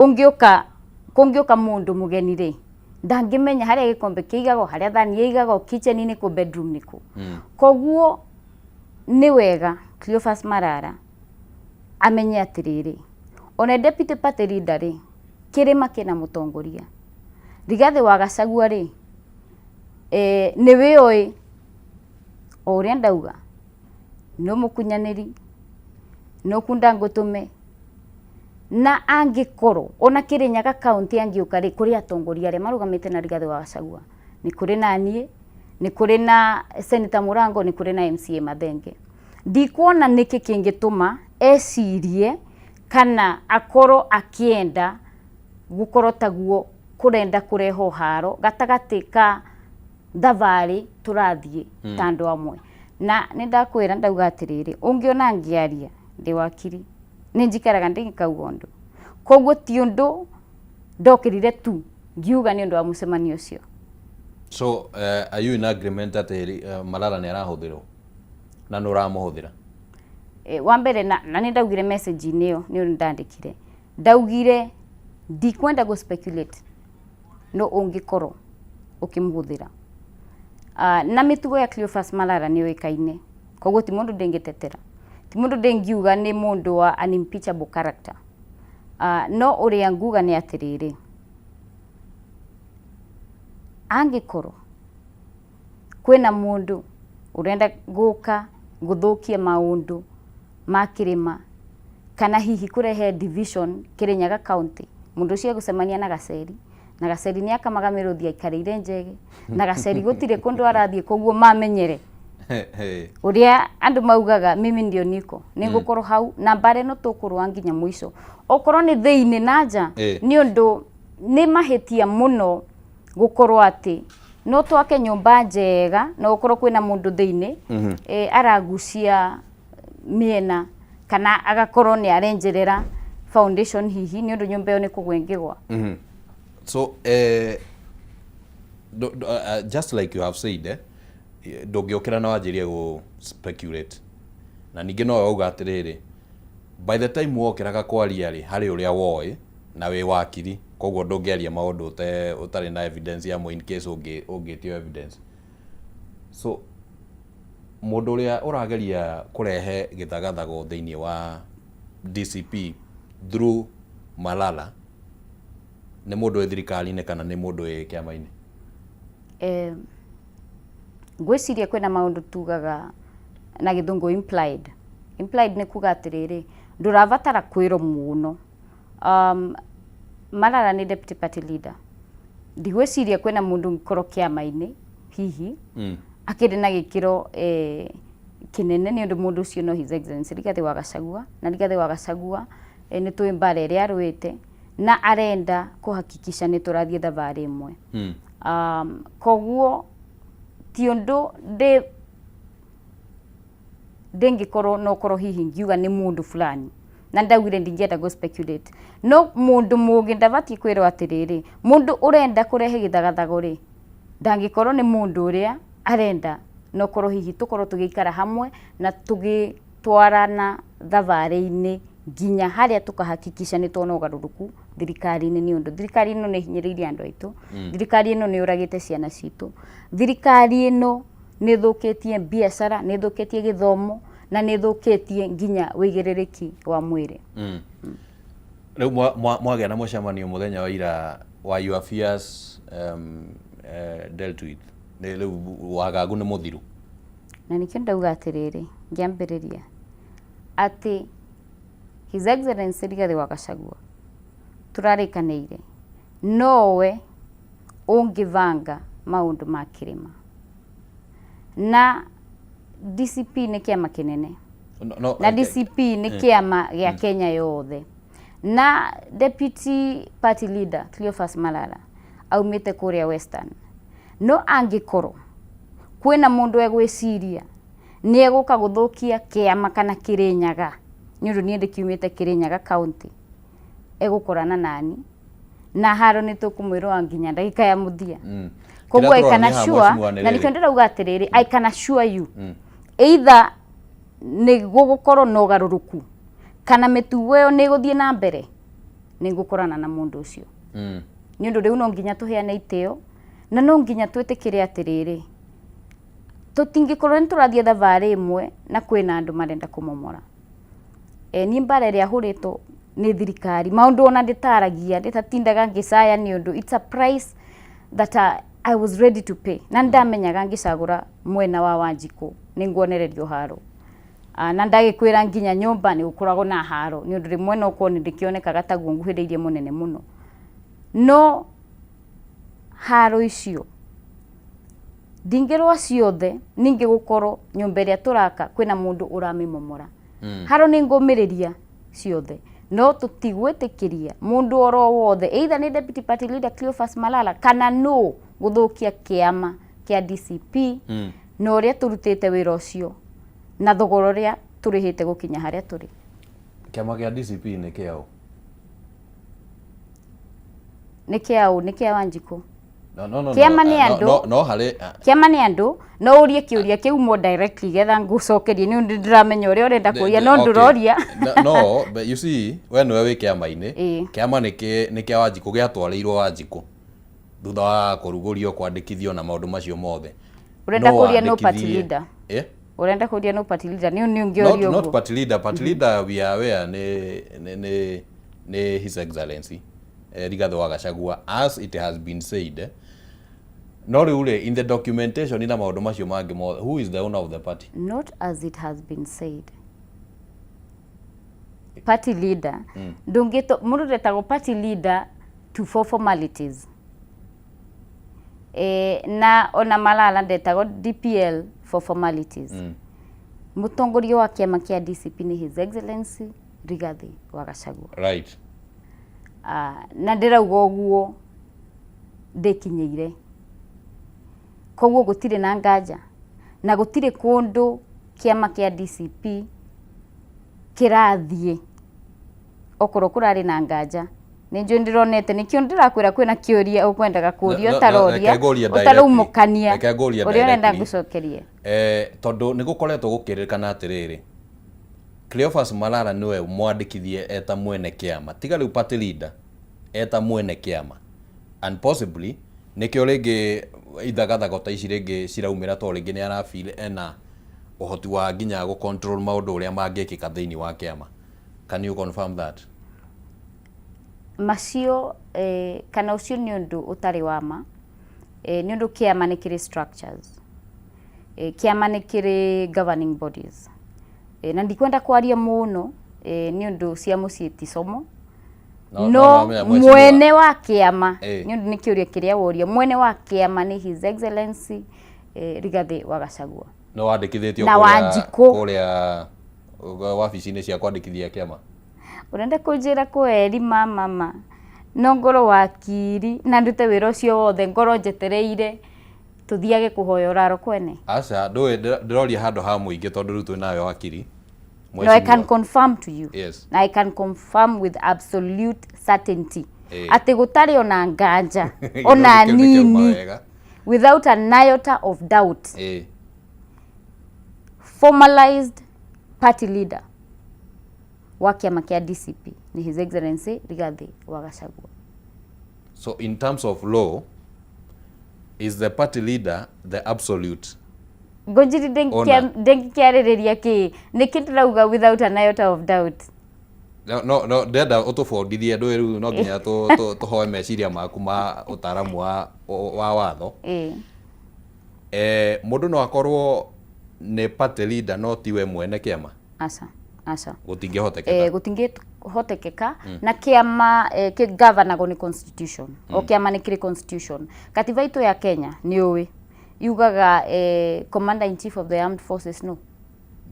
Ũngĩũka kũngĩũka mũndũ mũgeni rĩ, ndangĩmenya harĩa gĩkombe kĩigagwo, harĩa thani ĩigagwo, kitchen nĩ kũ, bedroom nĩ kũ. Koguo nĩ wega Cleophas Malala amenye atĩrĩrĩ, ona deputy party leader rĩ, kĩrĩma kĩna mũtongoria. Rigathĩ wa Gachagua rĩ, nĩwe ũĩ o ũrĩa ndauga, nĩ mũkunyanĩri, nĩ ũkunda ngũtũme, na angĩkorwo ona Kirinyaga county angĩũka rĩ, kũrĩ atongoria arĩa marũgamĩte na Rigathĩ wa Gachagua, nĩ kũrĩ na niĩ, nĩ kũrĩ na Senator Mũrango, nĩ kũrĩ na MCA Mathenge. Ndikuona nĩkĩ kĩngĩtũma ecirie kana akorwo akĩenda gũkorwo taguo kũrenda kũrehe haro gatagatĩ ka thabarĩ tũrathiĩ ta andũ amwe. Na nĩ ndakwĩra ndauga atĩrĩrĩ, ũngĩona ngĩaria ndĩ wakiri, nĩ njikaraga ndĩgĩkauga ũndũ. Koguo ti ũndũ ndokĩrire tu ngiuga nĩ ũndũ wa mũcemanio ũcio. So are you in agreement atĩ Malala nĩ arahũthĩrwo na nĩ ũramũhũthĩra? Wa mbere na nĩ ndaugire message-inĩ ĩyo nĩ ũndũ ndandĩkire, ndaugire ndikwenda gũ speculate no ũngĩkorwo ũkĩmũhũthĩra. Na mĩtugo ya Cleophas Malala nĩ yũĩkaine, koguo ti mũndũ ndĩngĩtetera, ti mũndũ ndĩngiuga nĩ mũndũ wa unimpeachable character. No ũrĩa nguga nĩ atĩrĩrĩ, angĩkorwo kwĩna mũndũ ũrenda gũka gũthũkia maũndũ ma kĩrĩma kana hihi kũrehe division Kirinyaga county, mũndũ ũcio egũcemania na Gaceri, na Gaceri nĩ akamaga mĩrũthi aikarĩire njege, na Gaceri gũtirĩ kũndũ arathiĩ, koguo mamenyere ũrĩa andũ maugaga mimi ndio niko nĩ ngũkorwo hau na mbara ĩno tũkũrũa nginya mũico, okorwo nĩ thĩinĩ na nja. Nĩ ũndũ nĩ mahĩtia mũno gũkorwo atĩ no twake nyũmba njega no gũkorwo kwĩna mũndũ thĩinĩ aragucia mĩena kana agakorwo nĩ arenjerera foundation hihi, nĩ ũndũ nyũmba ĩyo nĩ kũgwa ĩngĩgwa. So just like you have said, ndũngĩũkĩra na wanjĩrie gũ speculate, na ningĩ no wauga atĩrĩrĩ, by the time wokĩraga kwaria rĩ, harĩ ũrĩa woĩ na wĩ wakiri, koguo ndũngĩaria maũndũ ũtarĩ na evidence yamo in case ũngĩtio evidence. So mũndũ ũrĩa ũrageria kũrehe gĩthagathago thĩinĩ wa DCP through Malala nĩ mũndũ wĩ thirikari-inĩ kana nĩ mũndũ wĩ kĩama-inĩ? Ngwĩciria kwĩna maũndũ tugaga na gĩthũngũ implied. Implied nĩ kuga atĩrĩrĩ, ndũrabatara kwĩrwo mũno. Malala nĩ deputy party leader, ndigwĩciria kwĩna mũndũ ũngĩkorwo kĩama-inĩ hihi akĩrĩ na gĩkĩro kĩnene, nĩ ũndũ mũndũ ũcio no His Excellency Rigathĩ wa Gachagua, na Rigathĩ wa Gachagua nĩ tũĩ mbara ĩrĩa arũĩte na arenda kũhakikisha nĩ tũrathiĩ thabarĩ ĩmwe. Koguo ti ũndũ ndĩ ndĩngĩkorwo no korwo hihi ngiuga nĩ mũndũ fulani, na ndaugire ndingĩenda gũ speculate, no mũndũ mũgĩ ndabatiĩ kwĩrwo atĩrĩrĩ, mũndũ ũrenda kũrehe gĩthagathago rĩ, ndangĩkorwo nĩ mũndũ ũrĩa arenda no korwo hihi tũkorwo tũgĩikara hamwe na tũgĩtwarana thabarĩ-inĩ nginya harĩa tũkahakikisha nĩ tuona ũgarũrũku thirikari-inĩ, nĩ ũndũ thirikari ĩno nĩ ĩhinyĩrĩirie andũ aitũ, thirikari ĩno nĩ yũragĩte ciana citũ, thirikari ĩno nĩ ĩthũkĩtie biacara, nĩ ĩthũkĩtie gĩthomo na nĩ ĩthũkĩtie nginya wĩigĩrĩrĩki wa mwĩrĩ. Rĩu mwagĩa na mũcemanio mũthenya wa ira wa your fears dealt with, nĩ rĩu wagagu nĩ mũthiru? Na nĩkĩo ndauga atĩrĩrĩ ngĩambĩrĩria atĩ His Excellency Rigathĩ wa Gachagua tũrarĩkanĩire nowe ũngĩbanga maũndũ ma kĩrĩma, na DCP nĩ kĩama kĩnene. No, na DCP nĩ kĩama gĩa Kenya yothe, na deputy party leader Cleophas Malala aumĩte kũrĩa Western, no angĩkorwo kwĩna mũndũ egwĩciria nĩ egũka gũthũkia kĩama kana Kĩrĩnyaga, nĩ ũndũ niĩ ndĩkiumĩte Kĩrĩnyaga county, egũkorana nani na haro nĩ tũkũmwĩrũa nginya ndagĩka ya mũthia. Koguo I Kĩrĩa can tũronania haha, assure mheshimiwa, nĩ na rĩrĩ. Nĩkĩo ndĩrauga atĩrĩrĩ, I can assure you either nĩ gũgũkorwo na ũgarũrũku kana mĩtugo ĩyo nĩ ĩgũthiĩ na mbere. Nĩ ngũkorana na mũndũ ũcio nĩ ũndũ rĩu no nginya tũheane itĩo na no nginya twĩtĩkĩre atĩrĩrĩ, tũtingĩkorwo nĩ tũrathiĩ thabarĩ ĩmwe na kwĩna andũ marenda kũmomora. Niĩ mbara ĩrĩa hũrĩtwo nĩ thirikari, maũndũ ona ndĩtaragia, ndĩtatindaga ngĩcaya nĩ ũndũ it's a price that I was ready to pay, na nĩndamenyaga ngĩcagũra mwena wa Wanjikũ nĩ nguonererio haro. Na ndagĩkwĩra nginya nyũmba nĩ gũkoragwo na haro nĩ ũndũ rĩmwe no korwo nĩ ndĩkĩonekaga taguo nguhĩrĩirie mũnene mũno, no haro icio ndingĩrũa ciothe, ningĩ gũkorwo nyũmba ĩrĩa tũraka kwĩna mũndũ ũramĩmomora. Haro nĩ ngũmĩrĩria ciothe, no tũtigwĩtĩkĩria mũndũ oro wothe, either nĩ deputy party leader Cleophas Malala kana nũ, gũthũkia kĩama kĩa DCP na ũrĩa tũrutĩte wĩra ũcio na thogora ũrĩa tũrĩhĩte gũkinya harĩa tũrĩ. Kĩama kĩa DCP nĩ kĩaũ? Nĩ kĩaũ? Nĩ kĩa Wanjikũ. No. Kĩama nĩ no, andũ. No harĩ Kĩama nĩ andũ. No ũrie kĩũria kĩu more directly getha ngũcokerie, nĩ ũndũ ndĩramenya ũrĩa ũrenda kũria, no ndũroria. No, but you see, we nĩwe wĩ kĩama-inĩ. Kĩama nĩ kĩa Wanjikũ, gĩatwarĩirwo Wanjikũ thutha wa kũrugũrio, kwandĩkithio na maũndũ macio mothe. Ũrenda No kũria no party wandĩkithirie- leader? Eh? Ũrenda kũria no party leader? Nĩ Not, ũngĩũria not ũguo. party leader. Party leader, we are aware, nĩ His Excellency Rigathi wa Gachagua, as it has been said. No rĩu rĩ, in the documentation na maũndũ macio mangĩ mothe, who is the owner of the party? Not as it has been said. Party leader ndũngĩto mũndũ ndetagwo party leader to for formalities, na ona Malala ndetagwo DPL for formalities. Mũtongoria wa kĩama kĩa DCP nĩ His Excellency Rigathi wa Gachagua. Na ndĩrauga ũguo ndĩkinyĩire, koguo gũtirĩ na nganja na gũtirĩ kũndũ kĩama kĩa DCP kĩrathiĩ. Okorwo kũrarĩ na nganja, nĩ njũĩ ndĩronete nĩkĩo ndĩrakwĩra kwĩna kĩũria ũkwendaga kũria. No, ũtaroria reke ngũrie directly. ũtaraumũkania Reke ngũrie ũrĩa ũrenda directly. ngũcokerie. Tondũ nĩ gũkoretwo gũkĩrĩkana atĩrĩrĩ, Cleophas Malala nĩwe mwandĩkithie eta mwene kĩama, tiga rĩu party leader, eta mwene kĩama, and possibly nĩkĩo rĩngĩ ithagathago ta ici rĩngĩ ciraumĩra, tondũ rĩngĩ nĩ arafeel ena ũhoti wa nginya gũ control maũndũ ũrĩa mangĩkĩka thĩinĩ wa kĩama. Can you confirm that? Macio kana ũcio nĩ ũndũ ũtarĩ wa ma, nĩ ũndũ kĩama nĩ kĩrĩ structures, kĩama nĩ kĩrĩ governing bodies, na ndikwenda kwaria mũno, nĩ ũndũ cia mũciĩ ti somo. No menya mheshimiwa- mwene wa kĩama, nĩ ũndũ nĩ kĩũria kĩrĩa woria, mwene wa kĩama nĩ His Excellency Rigathi wa Gachagua. No wandĩkithĩtio Na Wanjikũ. Kũrĩa wabici-inĩ cia kwandĩkithia kĩama? Ũrenda kũnjĩra kweri mama no ngorwo wakiri na ndute wĩra ũcio wothe, ngorwo njetereire tũthiage kũhoya ũraro kwene? Aca, ndũĩ ndĩroria handũ ha mũingĩ, tondũ rĩu twĩ nawe wakiri. No, I can Mheshimiwa. confirm to you, na I can confirm with absolute certainty atĩ gũtarĩ ona nganja ona Gĩthomo kĩu nĩ kĩauma nini, wega. without an iota of doubt, formalized party leader wa kĩama kĩa DCP ni His Excellency Rigathi wa Gachagua. So in terms of law, is the party leader the absolute Ngũnjiri, owner? Ndĩngĩkĩarĩrĩria kĩ nĩkĩ ndĩrauga without an iota of doubt. No, ndenda ũtũbundithie, ndũĩ rĩu no nginya tũhoe meciria maku ma ũtaaramu wa watho. Mũndũ no akorwo nĩ party leader no tiwe mwene kĩama? Aca, aca. Gũtingĩhotekeka? Gũtingĩhotekeka, na kĩama kĩgavanagwo nĩ constitution. O kĩama nĩ kĩrĩ constitution. Katiba itũ ya Kenya nĩ ũĩ yugaga commander in chief of the armed forces no?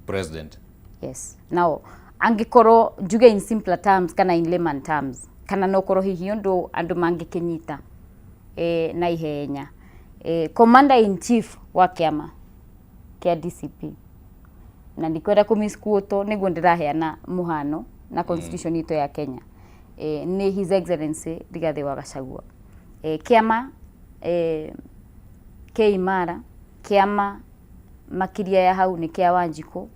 President. Yes. Now angĩkorwo njuge in simpler terms kana in layman terms, kana no korwo hihi ũndũ andũ mangĩkĩnyita na ihenya, commander in chief wa kĩama kĩa DCP, na ndikwenda kũ misquote nĩguo ndĩraheana mũhano na constitution itũ ya Kenya, nĩ His Excellency Rigathi wa Gachagua. Kĩama kĩ imara, kĩama makĩria ya hau nĩ kĩa Wanjikũ.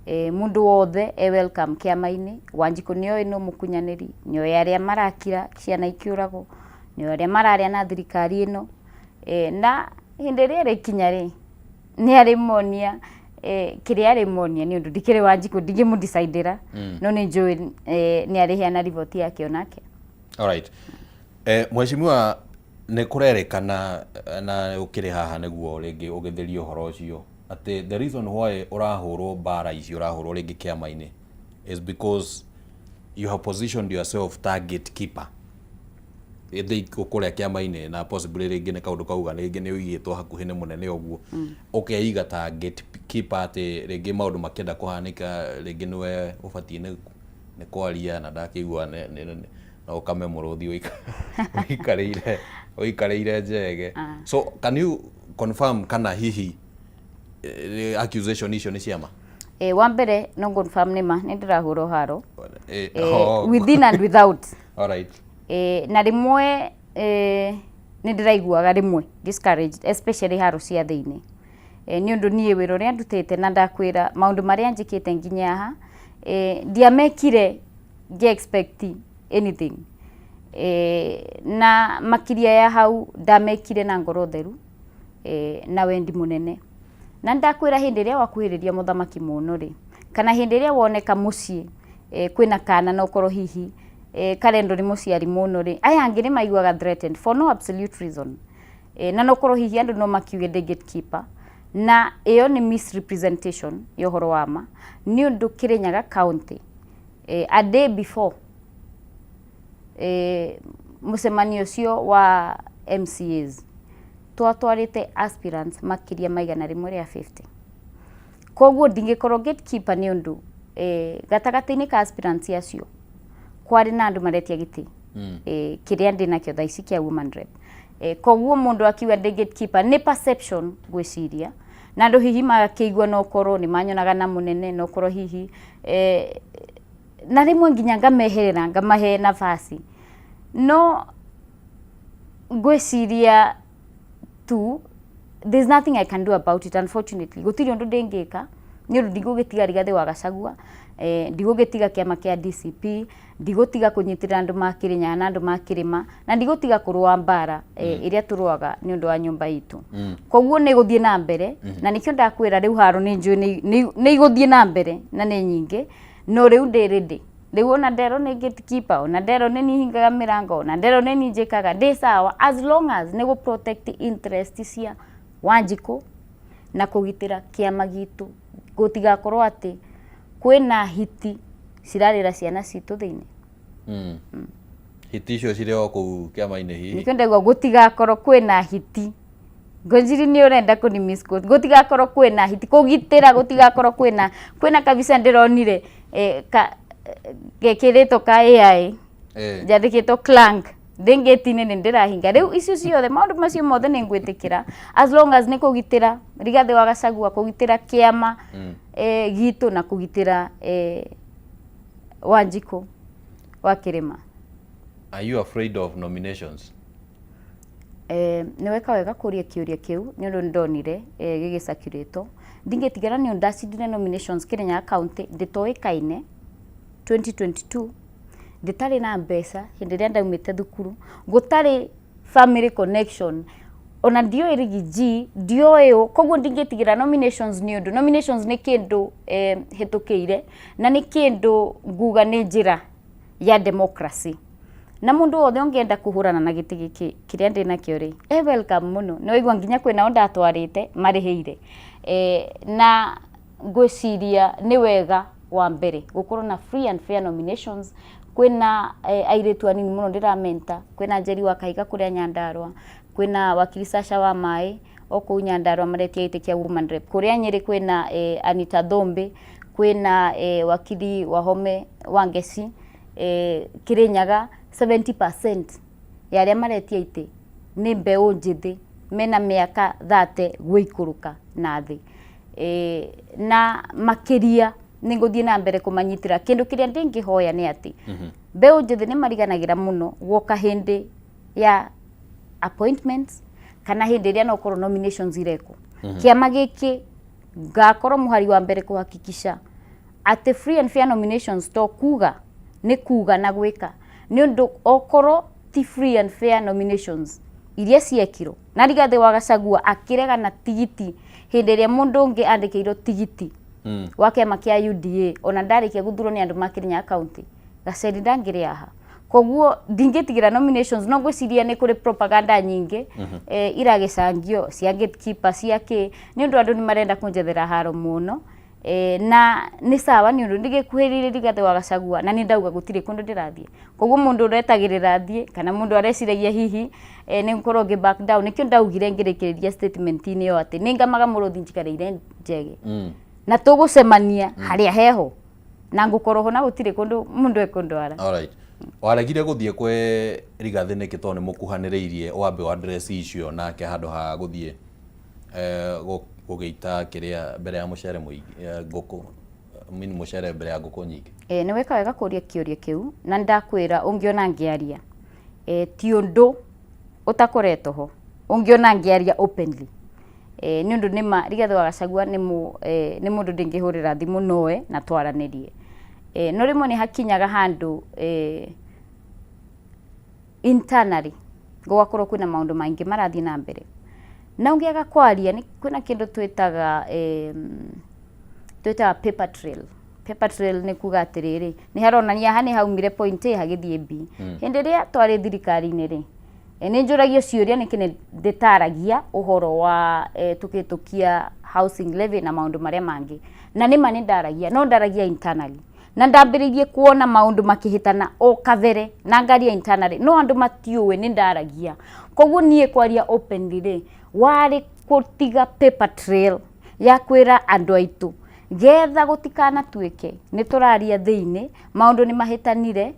Mundu wothe e welcome kiama-inĩ. Wanjikũ nĩoĩ nũ mũkunyanĩri, nĩoĩ arĩa marakira ciana ikiũragwo, nĩoĩ arĩa mararĩa na thirikari ĩno. Na hĩndĩ ĩrĩa ĩrĩkinya rĩ, nĩ arĩmonia kĩrĩa arĩmonia, nĩ ũndũ ndikĩrĩ Wanjikũ, ndingĩmũdecidĩra, no nĩ njũĩ nĩ arĩheana riboti yake onake. Alright. Mheshimiwa, nĩ kũrerĩkana na ũkĩrĩ haha nĩguo rĩngĩ ũgĩthĩrie ũhoro ũcio atĩ the reason why ũrahũrwo mbara ici ũrahũrwo rĩngĩ kĩama-inĩ is because you have positioned yourself ta gatekeeper ĩthĩ kũrĩa kĩama-inĩ, na possibly rĩngĩ nĩ kaũndũ kauga rĩngĩ nĩ ũigĩtwo hakuhĩ nĩ mũnene ũguo, ũkeiga ta gatekeeper atĩ rĩngĩ maũndũ makĩenda kũhanĩka, rĩngĩ nĩwe ũbatiĩ nĩ kwaria, na ndakĩigua no ũkame mũrũthi ũikarĩire njege. So can you confirm kana hihi accusation icio nĩ ciama? Wa mbere no confirm nĩ ma nĩ ndĩrahũrwo haro within and without. Na rĩmwe nĩ ndĩraiguaga rĩmwe discouraged, especially haro cia thĩinĩ, nĩ ũndũ niĩ wĩra ũrĩa ndutĩte na ndakwĩra maũndũ marĩa njĩkĩte nginya haha, ndiamekire ngĩ expect anything, na makiria ya hau ndamekire na ngoro theru na wendi mũnene. Na ndakwĩra hĩndĩ ĩrĩa wakuhĩrĩria mũthamaki mũno rĩ, kana hĩndĩ ĩrĩa woneka mũciĩ kwĩna kana na ũkorwo hihi karendwo nĩ mũciari mũno rĩ, aya angĩ nĩ maiguaga threatened for no absolute reason. Na no korwo hihi andũ no makiuge ndĩ gatekeeper, na ĩyo nĩ misrepresentation ya ũhoro wa ma, nĩ ũndũ Kirinyaga County, a day before mũcemanio ũcio wa MCAs, twatwarĩte aspirants makĩria ma 150. Koguo ndingĩkorwo gatekeeper, nĩ ũndũ gatagatĩ-inĩ ka aspirants acio kwarĩ na andũ maretia gĩtĩ kĩrĩa ndĩ nakĩo thaa ici kĩa woman rep. Koguo mũndũ akiuga ndĩ gatekeeper nĩ perception ngwĩciria, na andũ hihi magakĩigua no korwo nĩ manyonaga na mũnene, no korwo hihi na rĩmwe nginya ngameherera ngamahe nafasi, no ngwĩciria tu there's nothing I can do about it, unfortunately. Gũtirĩ ũndũ ndĩngĩka, nĩ ũndũ ndigũgĩtiga Rigathĩ wa Gachagua, ndigũgĩtiga kĩama kĩa DCP, ndigũtiga kũnyitĩrĩra andũ ma Kĩrĩnyaga na andũ ma Kĩrĩma, na ndigũtiga kũrũa mbara ĩrĩa tũrũaga nĩ ũndũ wa nyũmba itũ. Koguo nĩ gũthiĩ na mbere, na nĩkĩo ndakwĩra rĩu haro nĩ njũĩ nĩ igũthiĩ na mbere na nĩ nyingĩ, no rĩu ndĩ ready. Rĩu ona nderwo nĩ gatekeeper, ona nderwo nĩ niĩ hingaga mĩrango, ona nderwo nĩ niĩ njĩkaga, ndĩ sawa as long as nĩ gũ protect interest cia Wanjikũ na kũgitĩra kĩama gitũ, gũtigakorwo atĩ kwĩna hiti cirarĩra ciana citũ thĩinĩ. Hiti icio cirĩ o kũu kĩama-inĩ hihi? Nĩkĩo ndaigua gũtigakorwo kwĩna hiti. Ngũnjiri nĩ ũrenda kũni misquote. Gũtigakorwo kwĩna hiti, kũgitĩra gũtigakorwo kwĩna kabisa. Ndĩronire ka gekĩrĩtwo ka AI njandĩkĩtwo clank ndĩ ngĩti-inĩ, nĩ ndĩrahinga rĩu icio ciothe. Maũndũ macio mothe nĩ ngwĩtĩkĩra as long as nĩ kũgitĩra Rigathĩ wa Gachagua, kũgitĩra kĩama gitũ na kũgitĩra Wanjikũ wa Kĩrĩma. Are you afraid of nominations? Nĩ weka wega kũria kĩũria kĩu, nĩ ũndũ nĩ ndonire gĩgĩcirculate. Ndingĩtigana, nĩ ũndũ ndacindire nominations Kirinyaga County ndĩtoĩkaine 2022, ndĩtarĩ na mbeca, hĩndĩ ĩrĩa ndaumĩte thukuru, gũtarĩ family connection, ona ndioĩ Riggy G, ndioĩ ũ. Koguo ndingĩtigĩra nominations, nĩ ũndũ nominations nĩ kĩndũ hĩtũkĩire na nĩ kĩndũ nguga nĩ njĩra ya democracy, na mũndũ wothe ũngĩenda kũhũrana na gĩtĩ gĩkĩ kĩrĩa ndĩ nakĩo rĩ, e welcome mũno. Nĩ waigua nginya kwĩnao ndatwarĩte marĩhĩire. Na ngwĩciria nĩ wega wa mbere gũkorwo na free and fair nominations. Kwĩna airĩtu anini mũno ndĩramenta, kwĩna Njeri wa Kahiga kũrĩa Nyandarua, kwĩna wakiri Sasha wa Maĩ o kũu Nyandarua maretia gĩtĩ kĩa woman rep. Kũrĩa Nyĩrĩ kwĩna Anita Thombe, kwĩna wakiri Wahome Wangeci. Kĩrĩnyaga 70% ya arĩa maretia itĩ nĩ mbeũ njĩthĩ mena mĩaka 30 gwĩikũrũka na thĩ. Na makĩria nĩ ngũthiĩ na mbere kũmanyitĩra. Kĩndũ kĩrĩa ndĩngĩhoya nĩ atĩ mbeũ njĩthĩ nĩ mariganagĩra mũno guoka hĩndĩ ya appointments kana hĩndĩ ĩrĩa no korwo nominations irekwo. Kĩama gĩkĩ ngakorwo mũhari wa mbere kũhakikisha Atĩ free and fair nominations to kuga nĩ kuga na gwĩka, nĩ ũndũ okorwo ti free and fair nominations iria ciekirwo na Rigathĩ wa Gachagua akĩregana tigiti hĩndĩ ĩrĩa mũndũ ũngĩ andĩkĩirwo tigiti wa kĩama kĩa UDA, ona ndarĩkia gũthurwo nĩ andũ ma Kirinyaga County, Gaceri ndangĩrĩ haha. Koguo ndingĩtigĩra nominations, no ngwĩciria nĩ kũrĩ propaganda nyingĩ iragĩcangio cia gatekeeper cia kĩ, nĩ ũndũ andũ nĩ marenda kũnjethera haro mũno. Na nĩ sawa, nĩ ũndũ ndigĩkuhĩrĩirie Rigathĩ wa Gachagua na nĩ ndauga gũtirĩ kũndũ ndĩrathiĩ. Koguo mũndũ ũretagĩrĩra thiĩ kana mũndũ areciragia hihi nĩ ngũkorwo ngĩ back down, nĩkĩo ndaugire ngĩrĩkĩrĩria statement-inĩ ĩyo atĩ nĩ ngamaga mũrũthi njikarĩire njege na tũgũcemania harĩa heho na ngũkorwo ho na gũtirĩ kũndũ mũndũ ekũndwara. Alright. Waregire gũthiĩ kwĩ Rigathĩ nĩkĩ, tondũ nĩ mũkuhanĩrĩirie, wambe wa address icio nake handũ ha gũthiĩ gũgĩita kĩrĩa mbere ya mũcere mũingĩ, ngũkũ, I mean mũcere mbere ya ngũkũ nyingĩ? Nĩ weka wega kũria kĩũria kĩu, na ndakwĩra ũngĩona ngĩaria ti ũndũ ũtakoretwo ho, ũngĩona ngĩaria openly nĩ ũndũ nĩma Rigathĩ wa Gachagua nĩ mũndũ ndingĩhũrĩra thimũ noe na twaranĩrie. No rĩmwe nĩ hakinyaga handũ internally gũgakorwo kwĩna maũndũ maingĩ marathiĩ na mbere, na ũngĩaga kwaria nĩ kwĩna kĩndũ twĩtaga paper trail. Paper trail nĩ kuga atĩrĩrĩ, nĩ haronania haha nĩ haumire point A hagĩthiĩ B. Hĩndĩ ĩrĩa twarĩ thirikari-inĩ rĩ, nĩ njũragio ciũria nĩkĩ nĩ ndĩtaragia ũhoro wa tũkĩtũkia housing levy na maũndũ marĩa mangĩ, na nĩma nĩ ndaragia, no ndaragia internally, na ndambĩrĩirie kuona maũndũ makĩhĩtana o kabere na ngaria internally, no andũ matiũĩ nĩ ndaragia. Koguo niĩ kwaria openly rĩ, warĩ gũtiga paper trail ya kwĩra andũ aitũ getha gũtikanatuĩke nĩ tũraria thĩinĩ maũndũ nĩ mahĩtanire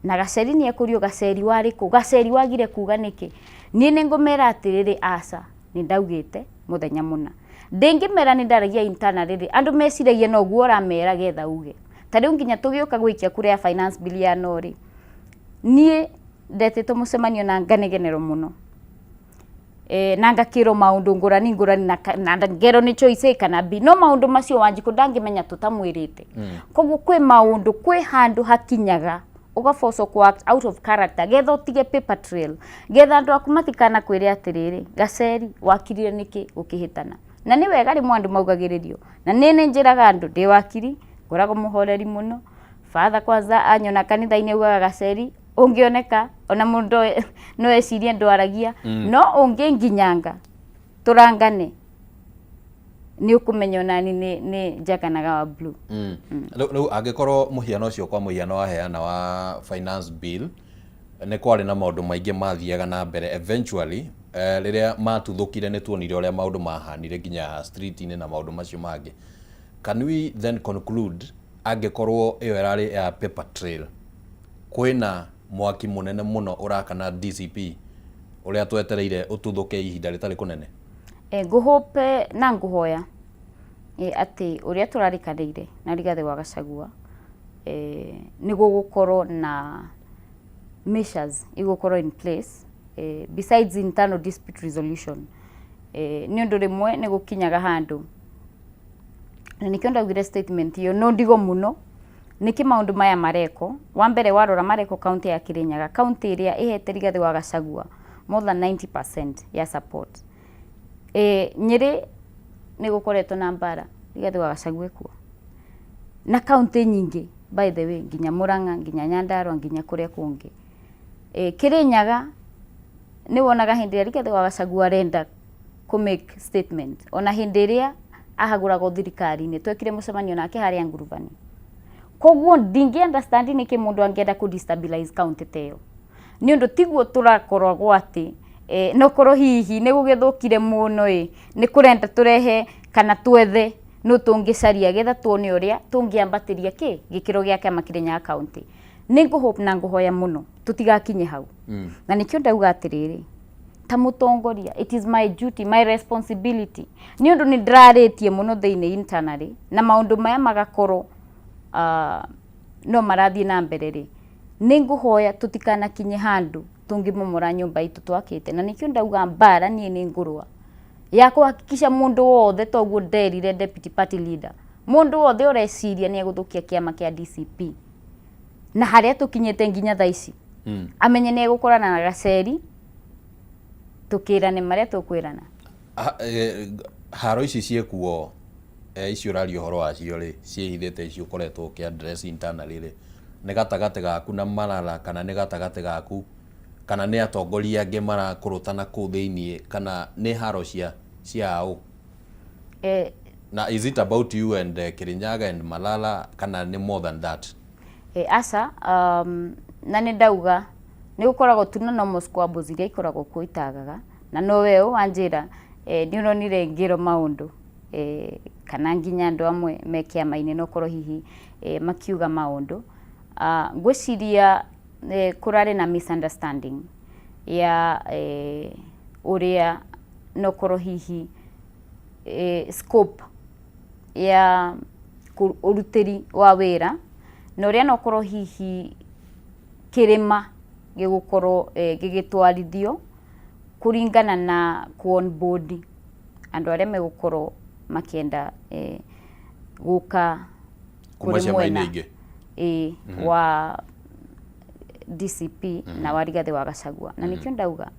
na Gaceri nĩ ekũrio, "Gaceri warĩ kũ? Gaceri wagire kuga nĩkĩ?" Niĩ nĩ ngũmera atĩrĩrĩ, aca, nĩ ndaugĩte mũthenya mũna. Ndĩngĩmera nĩ ndaragia internally rĩ, andũ meciragia noguo ũramera getha uge. Ta rĩu nginya tũgĩũka gũikia kura ya finance bill ya no rĩ, niĩ ndetĩtwo mũcemanio na nganegenerwo mũno na ngakĩrwo maũndũ ngũrani ngũrani na ngerwo nĩ choice A kana B, no maũndũ macio Wanjikũ ndangĩmenya tũtamwĩrĩte. Koguo kwĩ maũndũ, kwĩ handũ hakinyaga ũgaboco ku act out of character getha ũtige paper trail, getha andũ aku matikanakwĩre atĩrĩrĩ, "Gaceri wakirire nĩkĩ ũkĩhĩtana?" Na nĩ wega rĩmwe andũ maugagĩrĩrio, na nĩ njĩraga andũ ndĩ wakiri, ngoragwo mũhoreri mũno. Father kwanza anyona kanitha-inĩ augaga, "Gaceri ũngĩoneka ona mũndũ no ecirie ndwaragia, no ũngĩnginyanga tũrangane nĩ ũkũmenya onani nĩ njakanaga wa blue." Rĩu angĩkorwo mũhiano ũcio, kwa mũhiano waheana wa finance bill, nĩ kwarĩ na maũndũ maingĩ mathiaga na mbere, eventually rĩrĩa matuthũkire nĩ tuonire ũrĩa maũndũ mahanire nginya street-inĩ na maũndũ macio mangĩ. Can we then conclude, angĩkorwo ĩyo ĩrarĩ ya paper trail, kwĩna mwaki mũnene mũno ũrakana DCP ũrĩa twetereire ũtuthũke ihinda rĩtarĩ kũnene? Ngũhope na ngũhoya atĩ ũrĩa tũrarĩkanĩire na Rigathĩ wa Gachagua, nĩ gũgũkorwo na measures igũkorwo in place besides internal dispute resolution, nĩ ũndũ rĩmwe nĩ gũkinyaga handũ, na nĩkĩo ndaugire statement ĩyo no ndigo mũno nĩkĩ maũndũ maya mareko. Wa mbere, warora mareko kaunti ya Kirinyaga, kaunti ĩrĩa ĩhete Rigathĩ wa Gachagua more than 90% ya support. Nyĩrĩ nĩ gũkoretwo na mbara, Rigathĩ wa Gachagua ekuo, na kaunti nyingĩ, by the way, nginya Murang'a, nginya Nyandarua, nginya kũrĩa kũngĩ. Kirinyaga nĩ wonaga hĩndĩ ĩrĩa Rigathĩ wa Gachagua arenda kũ make statement, ona hĩndĩ ĩrĩa ahagũragwo thirikari-inĩ, twekire mũcemanio nake harĩa Ngurubani. Koguo ndingĩ understand nĩkĩ mũndũ angĩenda kũ destabilize county ta ĩyo, nĩ ũndũ tiguo tũrakoragwo atĩ nokorwo hihi nĩ gũgĩthũkire mũno ĩ, nĩ kũrenda tũrehe kana twethe nũ tũngĩcaria getha tuone ũrĩa tũngĩambatĩria kĩ gĩkĩro gĩa kĩama Kirinyaga County. Nĩ ngũhope na ngũhoya mũno tũtigakinye hau, na nĩkĩo ndauga atĩrĩrĩ, ta mũtongoria, it is my duty, my responsibility, nĩ ũndũ nĩ ndĩrarĩtie mũno thĩinĩ internally na maũndũ maya magakorwo no marathiĩ na mbere rĩ, nĩ ngũhoya tũtikanakinye handũ tũngĩmomora nyũmba itũ twakĩte. Na nĩkĩo ndauga mbara niĩ nĩ ngũrũa ya kũhakikisha mũndũ wothe, toguo nderire deputy party leader. Mũndũ wothe ũreciria nĩ egũthũkia kĩama kĩa DCP na harĩa tũkinyĩte nginya thaa ici, amenye nĩ egũkorana na Gaceri, tũkĩrane marĩa tũkwĩrana. Haro ici ciĩkuo, ici ũraria ũhoro wacio rĩ, ciĩhithĩte ici ũkoretwo ũkĩ address internally rĩ, nĩ gatagatĩ gaku na Malala, kana nĩ gatagatĩ gaku, kana nĩ atongoria angĩ marakũrũtana kũu thĩiniĩ, kana nĩ haro cia aũ? Na is it about you and Kirinyaga and Malala, kana nĩ more than that? Aca, na nĩ ndauga nĩ gũkoragwo tu na normal squabbles iria ikoragwo kuo itagaga, na no we wanjĩra, nĩ ũronire ngĩrwo maũndũ, kana nginya andũ amwe me kĩama-inĩ no korwo hihi makiuga maũndũ. Ngwĩciria kũrarĩ na misunderstanding ya ũrĩa no korwo hihi scope ya ũrutĩri wa wĩra na ũrĩa no korwo hihi kĩrĩma gĩgũkorwo gĩgĩtwarithio kũringana na ku onboard andũ arĩa megũkorwo makĩenda gũka kuma kũrĩ ciama-inĩ mwena ingĩ wa DCP na wa Rigathĩ wa Gachagua. Na nĩkĩo ndauga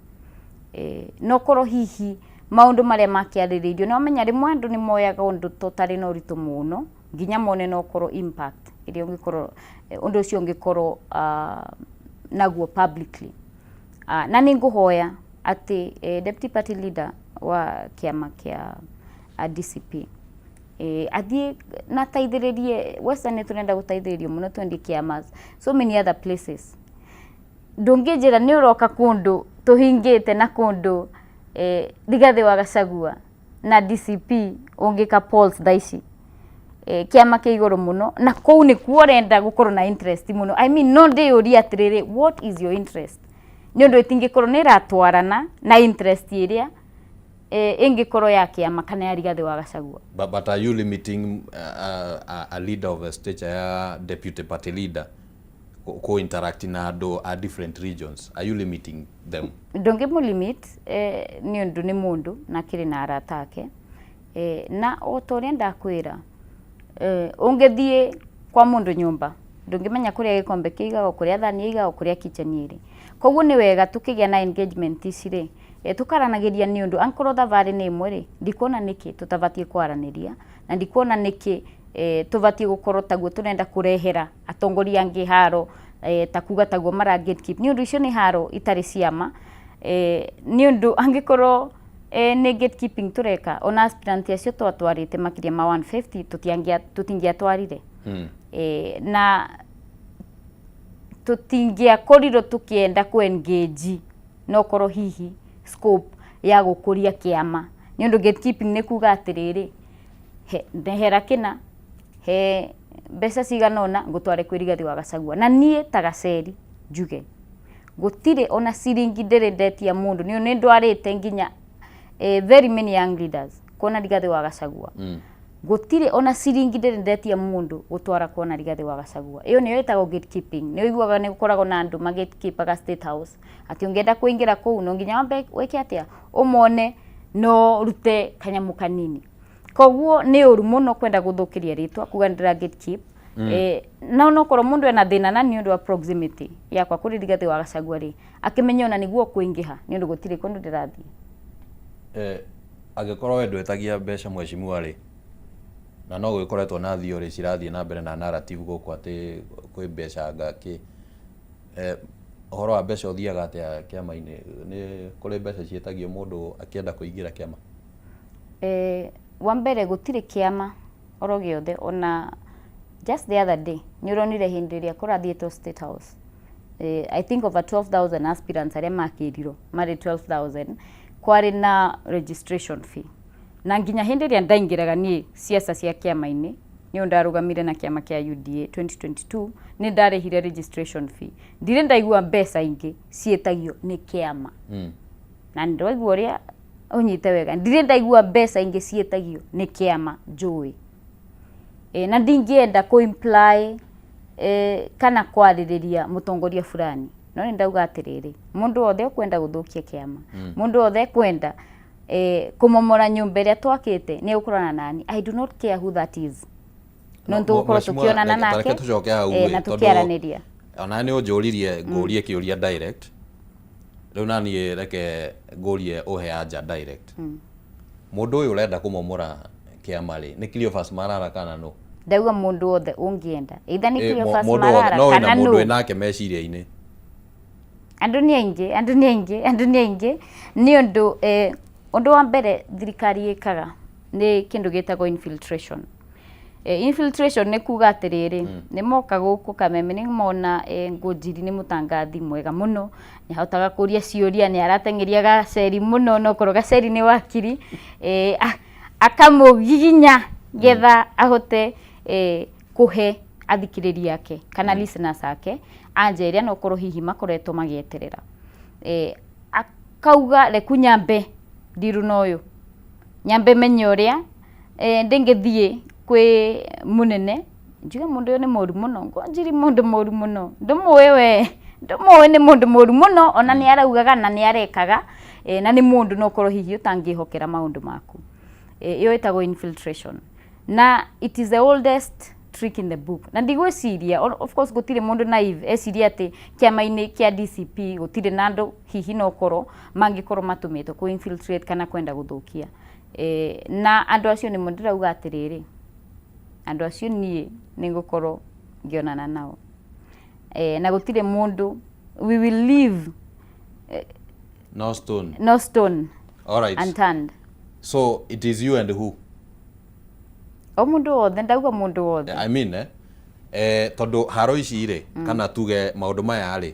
no korwo hihi maũndũ marĩa makĩarĩrĩirio, nĩ wamenya rĩmwe andũ nĩ moyaga ũndũ tũtarĩ na ũritũ mũno nginya mone no korwo impact ĩrĩa ũngĩkorwo ũndũ ũcio ũngĩkorwo naguo publicly. Na nĩ ngũhoya atĩ deputy party leader wa kĩama kĩa DCP athiĩ na ateithĩrĩrie Western. Nĩ tũrenda gũteithĩrĩrio mũno twendie kĩama so many other places. Ndũngĩnjĩra nĩ ũroka kũndũ tũhingĩte na kũndũ Rigathĩ wa Gachagua na DCP ũngĩka polls thaa ici, kĩama kĩ igũrũ mũno, na kũu nĩkuo ũrenda gũkorwo na interest mũno. I mean, no ndĩyũrie atĩrĩrĩ, what is your interest? Nĩ ũndũ ĩtingĩkorwo nĩ ĩratwarana na interest ĩrĩa ĩngĩkorwo ya kĩama kana ya Rigathĩ wa Gachagua. But are you limiting a leader of a stature ya deputy party leader ko interact na andũ a different regions? Are you limiting them? Ndũngĩmũ limit, nĩ ũndũ nĩ mũndũ na akĩrĩ na arata ake, na o ta ũrĩa ndakwĩra, ũngĩthiĩ kwa mũndũ nyũmba ndũngĩmenya kũrĩa gĩkombe kĩigagwo, kũrĩa thani ĩigagwo, kũrĩa kitchen ĩrĩ. Koguo nĩ wega tũkĩgĩa na engagement ici rĩ, tũkaranagĩria, nĩ ũndũ angĩkorwo thabarĩ nĩ ĩmwe rĩ, ndikuona nĩkĩ tũtabatiĩ kwaranĩria, na ndikuona nĩkĩ tũbatiĩ gũkorwo taguo tũrenda kũrehera atongoria angĩ haro, ta kuga taguo mara gatekeep, nĩ ũndũ icio nĩ haro itarĩ ciama, nĩ ũndũ angĩkorwo nĩ gatekeeping tũreka, ona aspirant acio twatwarĩte makĩria ma 150 tũtingĩatwarire, na tũtingĩakorirwo tũkĩenda kũ engage no korwo hihi scope ya gũkũria kĩama, nĩ ũndũ gatekeeping nĩ kuga atĩrĩrĩ, he ndehera kĩna, he mbeca cigana ũna ngũtware kwĩ Rigathĩ wa Gachagua. Na niĩ ta Gaceri njuge gũtirĩ ona ciringi ndĩrĩ ndetia mũndũ, nĩ nĩ ndwarĩte nginya very many young leaders kuona Rigathĩ wa Gachagua. Gũtirĩ ona ciringi ndĩrĩ ndetia mũndũ gũtwara kuona Rigathĩ wa Gachagua. Ĩyo nĩyo ĩtagwo gatekeeping. Nĩ ũiguaga nĩ gũkoragwo na andũ ma gatekeepaga State House, atĩ ũngĩenda kũingĩra kũu no nginya wambe wĩke atĩa, ũmone no rute kanyamũ kanini. Koguo nĩ ũru mũno kwenda gũthũkĩria rĩtwa kuga nĩ ndĩra gatekeep. No nokorwo mũndũ ena thĩna na nĩ ũndũ wa proximity yakwa kũrĩ Rigathĩ wa Gachagua rĩ, akĩmenye ona nĩguo kũingĩha, nĩ ũndũ gũtirĩ kũndũ ndĩrathiĩ. Angĩkorwo we ndwĩtagia mbeca, mheshimiwa rĩ, na no gũgĩkoretwo na theory cirathiĩ na mbere na narrative gũkũ atĩ kwĩ mbeca ngakĩ, ũhoro wa mbeca ũthiaga atĩa kĩama-inĩ? Nĩ kũrĩ mbeca ciĩtagio mũndũ akĩenda kũingĩra kĩama? Wa mbere, gũtirĩ kĩama oro gĩothe. Ona just the other day nĩ ũronire hĩndĩ ĩrĩa kũrathiĩtwo State House, I think over 12,000 aspirants arĩa makĩrirwo marĩ 12,000, kwarĩ na registration fee. Na nginya hĩndĩ ĩrĩa ndaingĩraga niĩ ciaca cia kĩama-inĩ, nĩ ndarũgamire na kĩama kĩa UDA 2022, nĩ ndarĩhire registration fee. Ndirĩ ndaigua mbeca ingĩ ciĩtagio nĩ kĩama. Na nĩ ndĩraigua ũrĩa ũnyite wega, ndirĩ ndaigua mbeca ingĩ ciĩtagio nĩ kĩama njũĩ, na ndingĩenda kũ imply kana kwarĩrĩria mũtongoria fulani, no nĩ ndauga atĩrĩrĩ, mũndũ wothe ũkwenda gũthũkia kĩama, mũndũ wothe ekwenda kũmomora nyũmba ĩrĩa twakĩte, nĩ egũkorana nani. I do not care who that is. No nĩtũgũkorwo Mheshimiwa, tũkĩonana reke nake tũcoke hau na ĩ, tondũ tũkĩaranĩria. Ona nĩ ũnjũririe ngũrie kĩũria direct, rĩu naniĩ reke ngũrie ũhe anja direct. Mũndũ ũyũ ũrenda kũmomora kĩama rĩ, nĩ Cleophas Malala kana nũ? Ndauga mũndũ wothe ũngĩenda, either nĩ Cleophas Mũndũ wothe Malala no wĩna kana mũndũ nũ. wĩnake meciria-inĩ? Andũ nĩ aingĩ, andũ nĩ aingĩ, andũ nĩ aingĩ, nĩ ũndũ ũndũ wa mbere thirikari ĩkaga nĩ kĩndũ gĩtagwo infiltration. Infiltration nĩ kuga atĩrĩrĩ, nĩ moka gũkũ Kameme, nĩ mona Ngũnjiri nĩ mũtangathi mwega mũno, nĩ ahotaga kũria ciũria, nĩ arateng'eria Gaceri mũno, no korwo Gaceri nĩ wakiri, akamũgiginya getha ahote kũhe athikĩrĩria ake kana listeners ake anja ĩrĩa no korwo hihi makoretwo magĩeterera. Akauga reku nyambe ndiru na ũyũ, nyambe menye ũrĩa ndĩngĩthiĩ kwĩ mũnene njuge mũndũ ũyũ nĩ mũru mũno. Ngũnjiri mũndũ mũru mũno, ndũmũĩ we, ndũmũĩ, nĩ mũndũ mũru mũno, ona nĩ araugaga na nĩ arekaga, na nĩ mũndũ no korwo hihi ũtangĩhokera maũndũ maku. Ĩyo ĩtagwo infiltration na it is the oldest trick in the book. Na ndigwĩciria, of course gũtirĩ mũndũ naive eciria atĩ kĩama-inĩ kĩa DCP gũtirĩ na andũ hihi no korwo mangĩkorwo matũmĩtwo kũ infiltrate kana kwenda gũthũkia. Na andũ acio nĩmo ndĩrauga atĩrĩrĩ, andũ acio niĩ nĩ ngũkorwo ngĩonana nao, na gũtirĩ mũndũ, we will leave no stone no stone all right unturned. So it is you and who? O mũndũ wothe, ndauga mũndũ wothe. I mean, tondu haro ici rĩ, kana tuge maũndũ maya rĩ,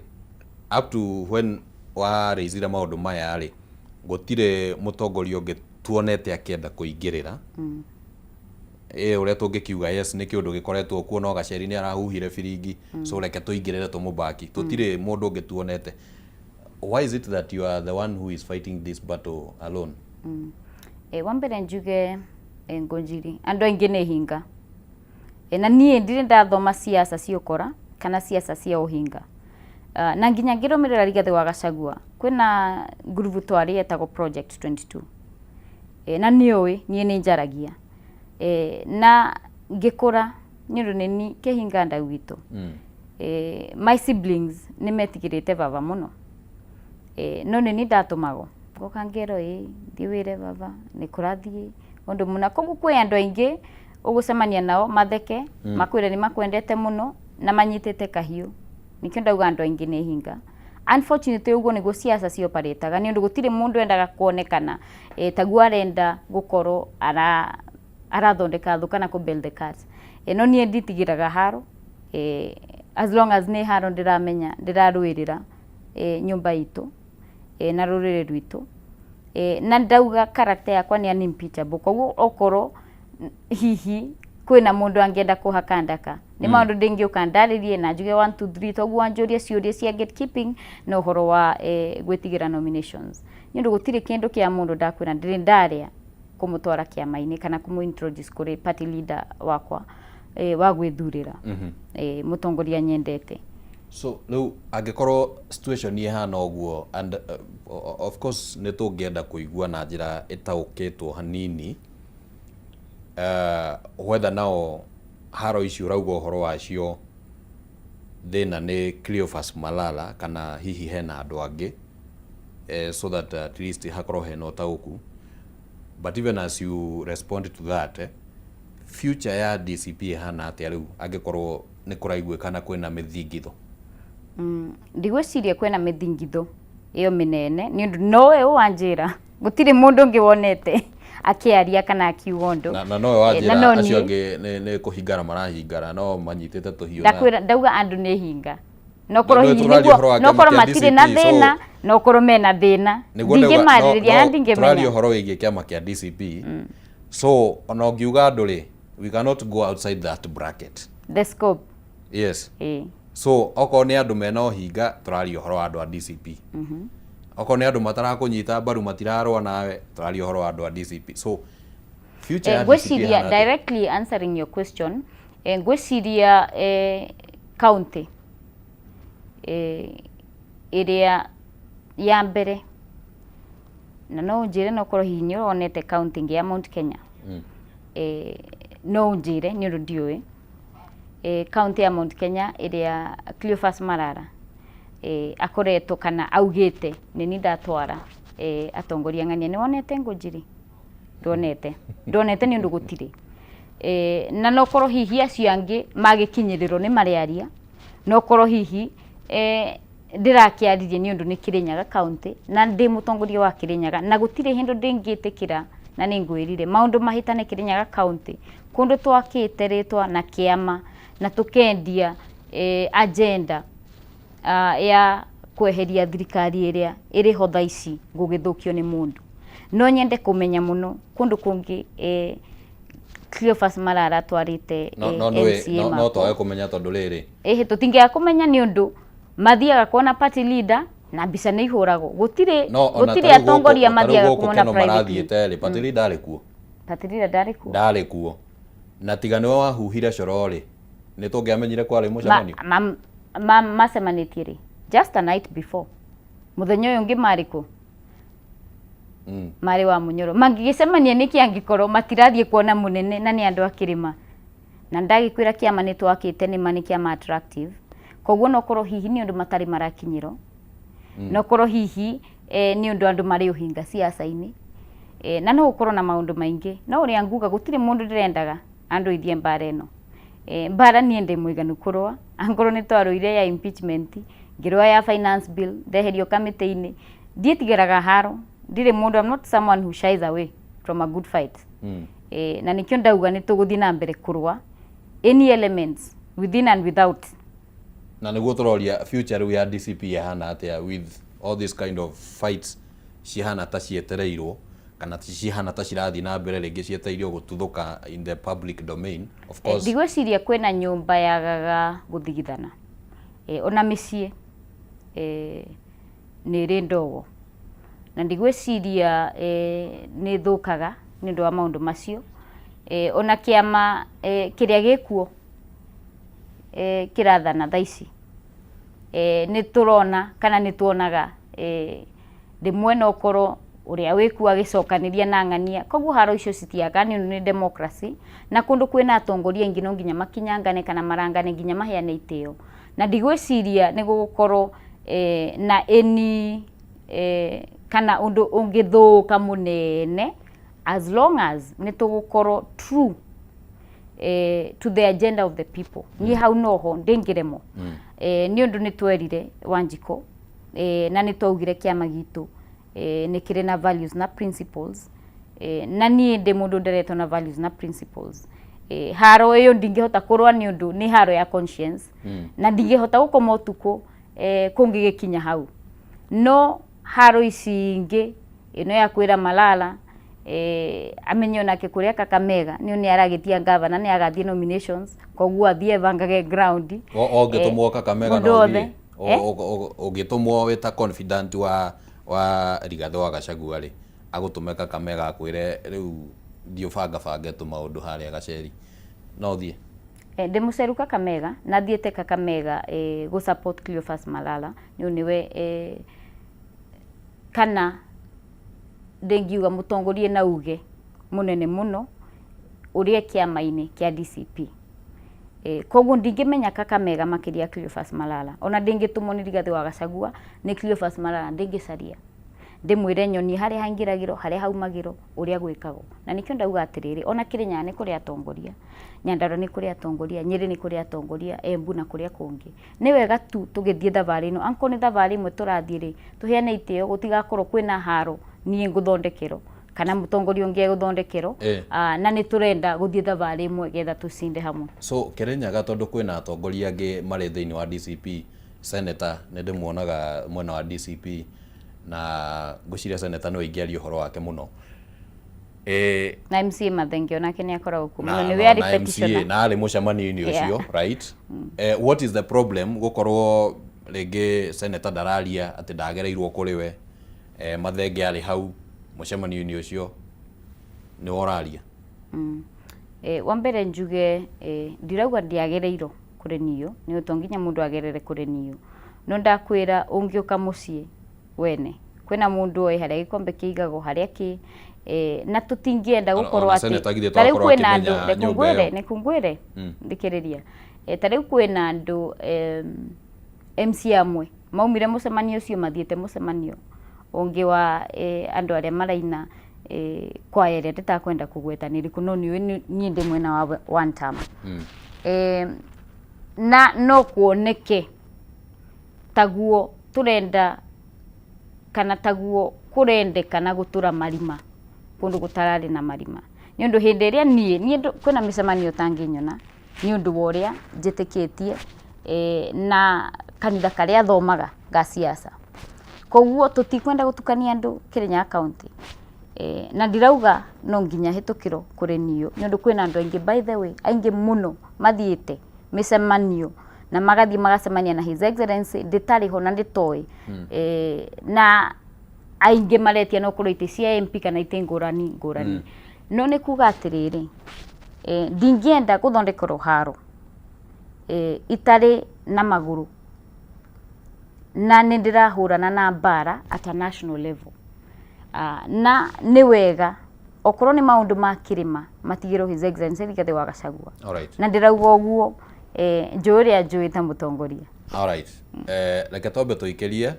up to when warĩicire maũndũ maya rĩ, gũtirĩ mũtongoria ũngĩ tuonete akĩenda kũingĩrĩra. Ĩ ũrĩa tũngĩkiuga, yes, nĩ kĩũndũ gĩkoretwo kuo, no Gaceri nĩ arahuhire biringi, so reke tũingĩrĩre tũmũbaki. Tũtirĩ mũndũ ũngĩ tuonete. Why is it that you are the one who is fighting this battle alone? Wa mbere njuge, Ngũnjiri, andũ aingĩ nĩ hinga, na niĩ ndirĩ ndathoma siasa cia ũkora kana siasa cia ũhinga. Na nginya ngĩrũmĩrĩra Rigathĩ wa Gachagua, kwĩna ngurubu twarĩ yetagwo Project 22, na nĩũĩ niĩ nĩ njaragia, na ngĩkũra nĩ ũndũ nĩ kĩhinga nda gwitũ. My siblings nĩ metigĩrĩte baba mũno, no nĩ niĩ ndatũmagwo ngoka ngerwo, ĩ thiĩ wĩre baba nĩ kũrathiĩ ũndũ mũna. Koguo kwĩ andũ aingĩ ũgũcemania nao matheke, makwĩre nĩ makwendete mũno na manyitĩte kahiũ. Nĩkĩo ndauga andũ aingĩ nĩ hinga. Unfortunately, ũguo nĩguo siasa cioparĩtaga, nĩ ũndũ gũtirĩ mũndũ endaga kuonekana taguo arenda gũkorwo arathondeka thũ kana kũ build the cart. No niĩ nditigĩraga haro, as long as nĩ haro ndĩramenya ndĩrarũĩrĩra nyũmba itũ na rũrĩrĩ rwitũ. Na ndauga character yakwa nĩ unimpeachable, koguo okorwo hihi kwĩna mũndũ angĩenda kũhaka ndaka nĩ maũndũ ndĩngĩũka ndarĩrie na njuge 1 2 3, toguo wanjũria ciũria cia gatekeeping na ũhoro wa gwĩtigĩra nominations, nĩ ũndũ gũtirĩ kĩndũ kĩa mũndũ ndakwĩra ndĩrĩ ndarĩa kũmũtwara kĩama-inĩ kana kũmũ introduce kũrĩ party leader wakwa, wa gwĩthurĩra, mũtongoria nyendete. So rĩu angĩkorwo situation ĩhana ũguo, and of course nĩ tũngĩenda kũigua na njĩra ĩtaũkĩtwo hanini, whether nao haro icio ũrauga ũhoro wacio thĩna nĩ Cleophas Malala kana hihi hena andũ angĩ, so that at least hakorwo hena ũtaũku. But even as you respond to that, future ya DCP ĩhana atĩa rĩu angĩkorwo nĩ kũraiguĩkana kwĩna mĩthingitho? Ndigwĩciria kwĩna mĩthingitho ĩyo mĩnene, nĩ ũndũ nowe ũwanjĩra gũtirĩ mũndũ ũngĩ wonete akĩaria kana akiuga ũndũ. Na nowe Na wanjĩra no acio niĩ. Angĩ nĩ kũhingara marahingara no manyitĩte tũhiũ na Ndakwĩra, ndauga andũ nĩ hinga, nokorwo Nĩ hihi tũraria ũhoro wa nĩguo nokorwo kĩama kĩa matirĩ na DCP, so- thĩna, nokorwo mena thĩna. Nĩguo ndauga, Ndingĩmarĩrĩria na no, tũraria ndingĩmenya. ũhoro wĩgiĩ kĩama kĩa DCP, so ona ũngiuga andũ rĩ, we cannot go outside that bracket. The scope. Yes. Ĩĩ. So okorwo nĩ andũ mena ũhinga, tũraria ũhoro wa andũ a DCP. Okorwo nĩ andũ matarakũnyita mbaru, matirarũa nawe, tũraria ũhoro wa andũ a DCP. So future ya DCP Ngwĩciria ĩhana atĩa? Directly answering your question, ngwĩciria county ĩrĩa ya mbere, na no ũnjĩre no korwo hihi nĩ ũronete county ĩngĩ ya Mount Kenya, no ũnjĩre nĩ ũndũ ndiũĩ. Kaunti ya Mount Kenya ĩrĩa Cleophas Marara akoretwo kana augĩte nĩ ni ndatwara atongoria ng'ania. Nĩ wonete Ngũnjiri? Ndwonete, ndwonete nĩ ũndũ gũtirĩ. Na no korwo hihi acio angĩ magĩkinyĩrĩrwo nĩ marĩaria, no korwo hihi ndĩrakĩaririe nĩ ũndũ nĩ Kirinyaga county na ndĩ mũtongoria wa Kirinyaga, na gũtirĩ hĩndĩ ndĩngĩtĩkĩra, na nĩ ngwĩrire maũndũ mahĩtane Kirinyaga county, kũndũ twakĩte rĩtwa na kĩama na tũkendia agenda ya kweheria thirikari ĩrĩa ĩrĩ ho thaa ici gũgĩthũkio nĩ mũndũ. No nyende kũmenya mũno kũndũ kũngĩ Cleophas Marara atwarĩte No no MCA no makwa. Twage kũmenya tondũ rĩrĩ. Ĩhĩ, tũtingĩaga kũmenya nĩ ũndũ mathiaga kuona party leader na mbica nĩ ihũragwo. Gũtirĩ No ona gũtirĩ ta rĩu gũkũ atongoria ta rĩu mathiaga gũkũ kuona Keno privately. marathiĩte rĩ, party leader arĩ kuo? Party leader ndarĩ kuo. Ndarĩ kuo. Na tiga nĩwe wahuhire coro rĩ, nĩ tũngĩamenyire kwarĩ mũcemanio? Macemanĩtie rĩ? Just a night before. Mũthenya ũyũ ũngĩ marĩ kũ? Marĩ wa Munyoro. Mangĩgĩcemania nĩkĩ angĩkorwo matirathiĩ kuona mũnene na nĩ andũ a kĩrĩma? Na ndagĩkwĩra kĩama nĩ twakĩte nĩma nĩ kĩama attractive. Koguo no korwo hihi nĩ ũndũ matarĩ marakinyĩrwo. No korwo hihi nĩ ũndũ andũ marĩ ũhinga siasa-inĩ. Na no gũkorwo na maũndũ maingĩ. No ũrĩa nguga gũtirĩ mũndũ ndĩrendaga andũithie mbara ĩno. Mbara niĩ ndĩ mũiganu kũrũa. Angorwo nĩ twarũire ya impeachment, ngĩrũa ya finance bill, ndeherio kamĩtĩ-inĩ. Ndiĩtigĩraga haro. Ndirĩ mũndũ, I'm not someone who shies away from a good fight. Na nĩkĩo ndauga nĩ tũgũthiĩ na mbere kũrũa any elements within and without. Na nĩguo tũroria, future rĩu ya DCP ĩhana atĩa with all this kind of fights cihana ta cietereirwo kana cihana ta cirathiĩ na mbere rĩngĩ cietereirio gũtuthũka in the public domain, of course? Ndigwĩciria kwĩna nyũmba yagaga gũthigithana. Ona mĩciĩ nĩ ĩrĩ ndogo, na ndigwĩciria nĩ ĩthũkaga nĩ ũndũ wa maũndũ macio. Ona kĩama kĩrĩa gĩkuo kĩrathana thaa ici, nĩ tũrona kana nĩ tuonaga rĩmwe no ũkorwo ũrĩa wĩkuo agĩcokanĩria na ng'ania. Koguo haro icio citiagaga nĩ ũndũ nĩ democracy, na kũndũ kwĩna atongoria aingĩ no nginya makinyangane kana marangane nginya maheane itĩo. Na ndigwĩciria nĩ gũgũkorwo na any kana ũndũ ũngĩthũka mũnene as long as nĩ tũgũkorwo true to the agenda of the people. Niĩ hau noho ndĩngĩremwo, nĩ ũndũ nĩ twerire Wanjikũ na nĩ twaugire kĩama gitũ nĩ kĩrĩ na values na principles, na niĩ ndĩ mũndũ nderetwo na values na principles. Haro ĩyo ndingĩhota kũrũa nĩ ũndũ nĩ haro ya conscience, na ndingĩhota gũkoma ũtukũ kũngĩgĩkinya hau. No haro ici ingĩ, ĩno ya kwĩra Malala amenye onake kũrĩa Kakamega nĩ nĩ aragĩtia gavana, nĩ agathiĩ nominations, koguo athiĩ ebangage ground. Ũngĩtũmwo Kakamega Mũndũ no wothe. ũthiĩ? Ũngĩtũmwo wĩ ta confidant wa Rigathĩ wa Gachagua rĩ, agũtũme Kakamega akwĩre rĩu thiĩ ũbangabange tũmaũndũ harĩa Gacheri, no ũthiĩ? Ndĩ mũceru Kakamega na thiĩte Kakamega gũ support Cleophas Malala nĩ nĩwe kana ndĩngiuga mũtongoria na uge mũnene mũno ũrĩa kĩama-inĩ kĩa DCP. Koguo ndingĩmenya Kakamega makĩria Cleophas Malala. Ona ndingĩtũmwo nĩ Rigathĩ wa Gachagua, nĩ Cleophas Malala ndingĩcaria ndĩmwĩre nyonie harĩa haingĩragĩrwo, harĩa haumagĩrwo, ũrĩa gwĩkagwo. Na nĩkĩo ndauga atĩrĩrĩ, ona Kĩrĩnyaga nĩ kũrĩ atongoria, Nyandarua nĩ kũrĩ atongoria, Nyĩrĩ nĩ kũrĩ atongoria, Embu na kũrĩa kũngĩ. Nĩ wega tu tũgĩthiĩ thabarĩ ĩno, angĩkorwo nĩ thabarĩ ĩmwe tũrathiĩ rĩ, tũheane itĩo, gũtigakorwo kwĩna haro niĩ ngũthondekerwo kana mũtongoria ũngĩ egũthondekerwo. Na nĩ tũrenda gũthiĩ thabarĩ ĩmwe getha tũcinde hamwe. So Kĩrĩnyaga, tondũ kwĩna atongoria angĩ marĩ thĩinĩ wa DCP, senator nĩ ndĩmuonaga mwena wa DCP, na ngwĩciria senator nĩwe ingĩaria ũhoro wake mũno. Na MCA Mathenge onake nĩ akoragwo kuo mũno, nĩwe na arĩ na MCA petitioner. Na arĩ mũcemanio-inĩ ũcio, right? What is the problem gũkorwo rĩngĩ senator ndararia atĩ ndagereirwo kũrĩ we, Mathenge arĩ hau mũcemanio-inĩ ũcio nĩwe ũraria? Wa mbere njuge ndirauga ndiagereirwo kũrĩ niũ, nĩ to nginya mũndũ agerere kũrĩ niũ, no ndakwĩra ũngĩũka mũciĩ wene kwĩna mũndũ oĩ harĩa gĩkombe kĩigagwo, harĩa kĩ na tũtingĩenda Ona gũkorwo ona atĩ senator githĩ ta rĩu toakorwo kwĩna andũ akĩmenya reke nyũmba ngwĩre ĩyo? reke ngwĩre, thikĩrĩria. Ta rĩu kwĩna andũ MC amwe maumire mũcemanio ũcio mathiĩte mũcemanio ũngĩ wa andũ arĩa maraina kwaya ĩrĩa ndĩtakwenda kũgweta nĩ ĩrĩkũ, no nĩũĩ niĩ ndĩ mwena wa one term. Na no kuoneke taguo tũrenda kana taguo kũrendekana gũtũra marima kũndũ gũtararĩ na marima, nĩ ũndũ hĩndĩ ĩrĩa niĩ kwĩna mĩcemanio ũtangĩnyona nĩ ũndũ wa ũrĩa njĩtĩkĩtie na kanitha karĩa thomaga ga siasa. Koguo tũtikwenda gũtukania andũ Kirinyaga County. Na ndirauga no nginya hĩtũkĩro kũrĩ niũ, nĩ ũndũ kwĩna andũ aingĩ, by the way, aingĩ mũno mathiĩte mĩcemanio na magathiĩ magacemania na His Excellency ndĩtarĩ ho na ndĩtoĩ. Na aingĩ maretia no korwo itĩ cia MP kana itĩ ngũrani ngũrani. No nĩ kuga atĩrĩrĩ, ndingĩenda gũthondekerwo haro itarĩ na magũrũ, na nĩ ndĩrahũrana na mbara at a national level. Na nĩ wega okorwo nĩ maũndũ ma kĩrĩma matigĩrwo His Excellency Rigathĩ wa Gachagua. Na ndĩrauga ũguo njũĩ ũrĩa njũĩ ta mũtongoria. Alright. Reke twambe tũikĩrie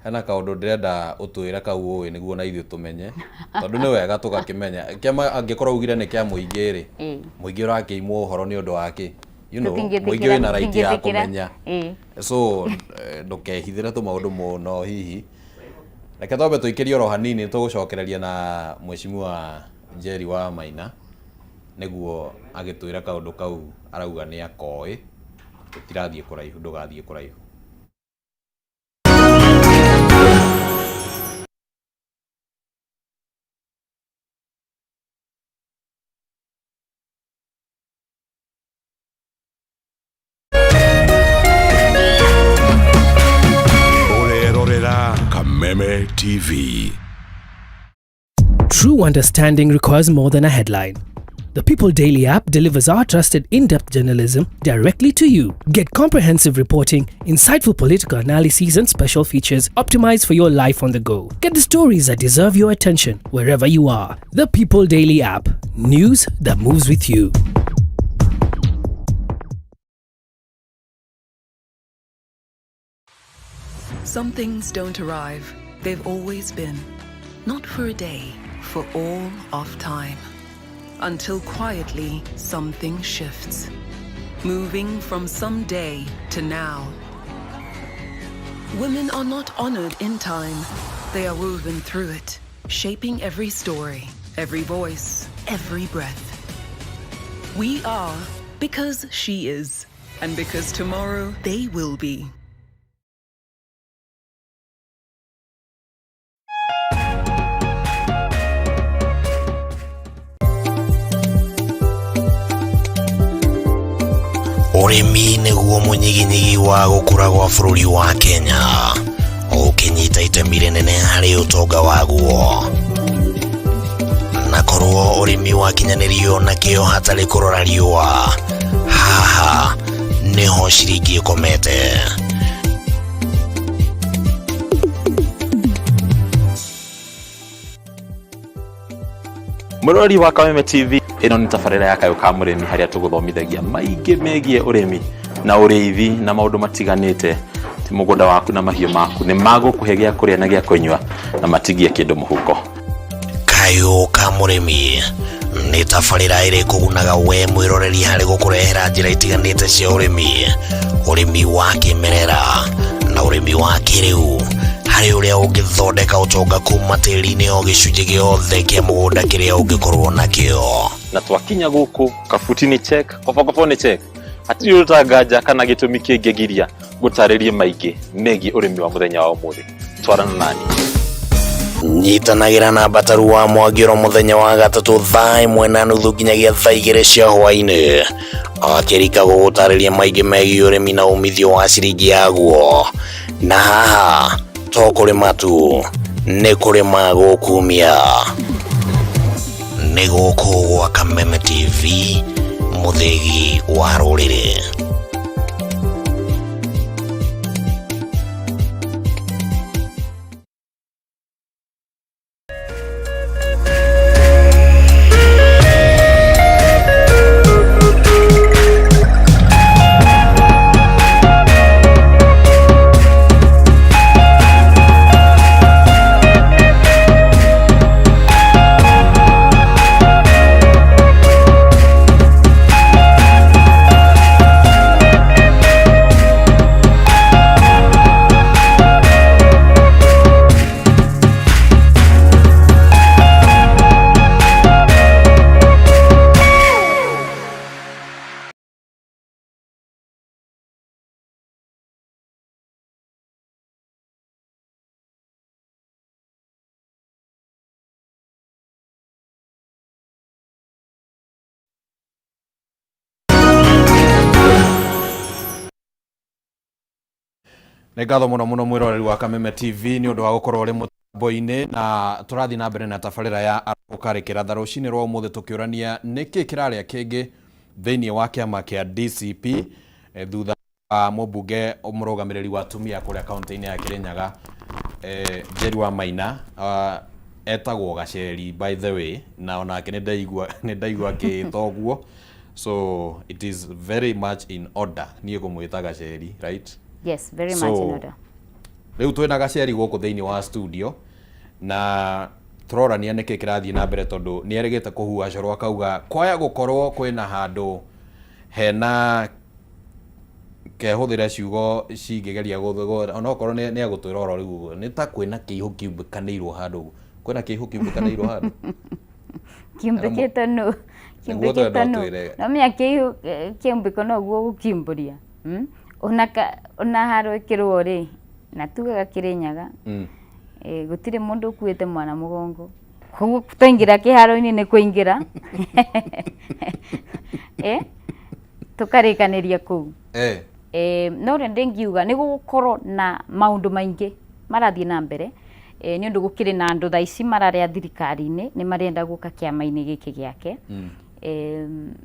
hena kaũndũ ndĩrenda ũtwĩre kau ũĩ nĩguo na ithuĩ tũmenye, tondũ nĩ wega tũgakĩmenya kĩama angĩkorwo ugire nĩ kĩa mũingĩ rĩ, mũingĩ ũrakĩimwo ũhoro nĩ ũndũ wa kĩ? Mũingĩ wĩna right ya kũmenya. So ndũkehithĩre tũmaũndũ mũno hihi. Reke twambe tũikĩrie oro hanini, tũgũcokereria na Mheshimiwa Njeri wa Maina nĩguo agĩtwĩra kaũndũ kau arauga nĩ akoĩ. Tũtirathiĩ kũraihu, ndũgathiĩ kũraihu. Ũrerorera Kameme TV. True understanding requires more than a headline. The People Daily app delivers our trusted in-depth journalism directly to you. Get comprehensive reporting, insightful political analyses, and special features optimized for your life on the go. Get the stories that deserve your attention wherever you are. The People Daily app. News that moves with you. Some things don't arrive. They've always been. Not for a day, for all of time. Until quietly, something shifts. Moving from some day to now. Women are not honored in time. They are woven through it, shaping every story, every voice, every breath. We are because she is, and because tomorrow they will be. Ũrĩmi nĩguo mũnyiginyigi wa gũkũra gwa bũrũri wa Kenya, ũkĩnyita itemi rĩnene harĩ ũtonga waguo. Na korwo ũrĩmi wakinyanĩrio na kĩo hatarĩ kũrora riũa, haha nĩho ciringi ĩkomete. Mũrori wa Kameme TV, ĩno nĩ tabarĩra ya Kayũ ka Mũrĩmi harĩa tũgũthomithagia maingĩ megiĩ ũrĩmi na ũrĩithi na maũndũ matiganĩte. Ti mũgũnda waku na mahiũ maku nĩ magũkũhe gĩa kũrĩa na gĩa kũnyua na matigie kĩndũ mũhuko. Kayũ ka Mũrĩmi nĩ tabarĩra ĩrĩ kũgunaga we mwĩroreri harĩ gũkũrehera njĩra itiganĩte cia ũrĩmi, ũrĩmi wa kĩmerera na ũrĩmi wa kĩrĩu, harĩ ũrĩa ũngĩthondeka ũtonga kuma tĩri-inĩ o gĩcunjĩ gĩothe kĩa mũgũnda kĩrĩa ũngĩkorwo nakĩo. Na twakinya gũkũ kabuti nĩ check, kobokobo nĩ check, hatirĩ ũtanganja kana gĩtũmi kĩngĩgiria gũtarĩrie maingĩ megiĩ ũrĩmi wa mũthenya wa ũmũthĩ. Twarana nani. Nyitanagĩra na Mbataru wa Mwangĩro mũthenya wa gatatũ thaa 1:30 nginyagia thaa 2 cia hwaĩ-inĩ, akĩrika gũgũtarĩria maingĩ megiĩ ũrĩmi na umithio wa ciringi yaguo. Na haha to kũrĩma tu, nĩ kũrĩma gũkumia. Nĩ gũkũ gwa Kameme TV, mũthĩgi wa rũrĩrĩ. Nĩ ngatho mũno mũno mwĩroreri wa Kameme TV nĩ ũndũ wa gũkorwo ũrĩ mũtambo-inĩ, na tũrathiĩ na mbere na tabarĩra ya Arahũka Rĩkĩratha. Rũcinĩ rwa ũmũthĩ tũkĩũrania nĩkĩ kĩrarĩa kĩngĩ thĩinĩ wa kĩama kĩa DCP, thutha wa mũmbunge mũrũgamĩrĩri wa atumia kũrĩa kaunti-inĩ ya Kirinyaga, Njeri wa Maina, etagwo Gaceri by the way, na onake nĩ ndaigua akĩĩta ũguo, so it is very much in order niĩ kũmwĩta Gaceri, right? Yes, very So, much in order. Rĩu twĩna Gaceri gũkũ thĩinĩ wa studio na tũrorania nĩkĩ kĩrathiĩ na mbere, tondũ nĩ erĩgĩte kũhuha coro akauga kwaya gũkorwo kwĩna handũ hena kehũthĩra ciugo cingĩgeria onokorwo nĩ egũtwĩra oro rĩu ũguo, nĩ ta kwĩna kĩihũ kiumbĩkanĩirwo handũ ũguo, kwĩna kĩihũ kiumbĩkanĩirwo handũ. Kiumbĩkĩte nũ? Nĩguo twenda Kiumbĩkĩte nũ? ũtwĩre. Nomenya kĩihũ kĩumbĩko noguo gũkiumbũria. Ona ona haro ĩkĩrwo rĩ, na tugaga Kĩrĩnyaga, gũtirĩ mũndũ ũkuĩte mwana mũgongo, koguo twaingĩra kĩharo-inĩ nĩ kũingĩra tũkarĩkanĩria kũu. No ũrĩa ndĩngiuga nĩ gũgũkorwo na maũndũ maingĩ marathiĩ na mbere, nĩ ũndũ gũkĩrĩ na andũ thaa ici mararĩa thirikari-inĩ nĩ marenda gũka kĩama-inĩ gĩkĩ gĩake,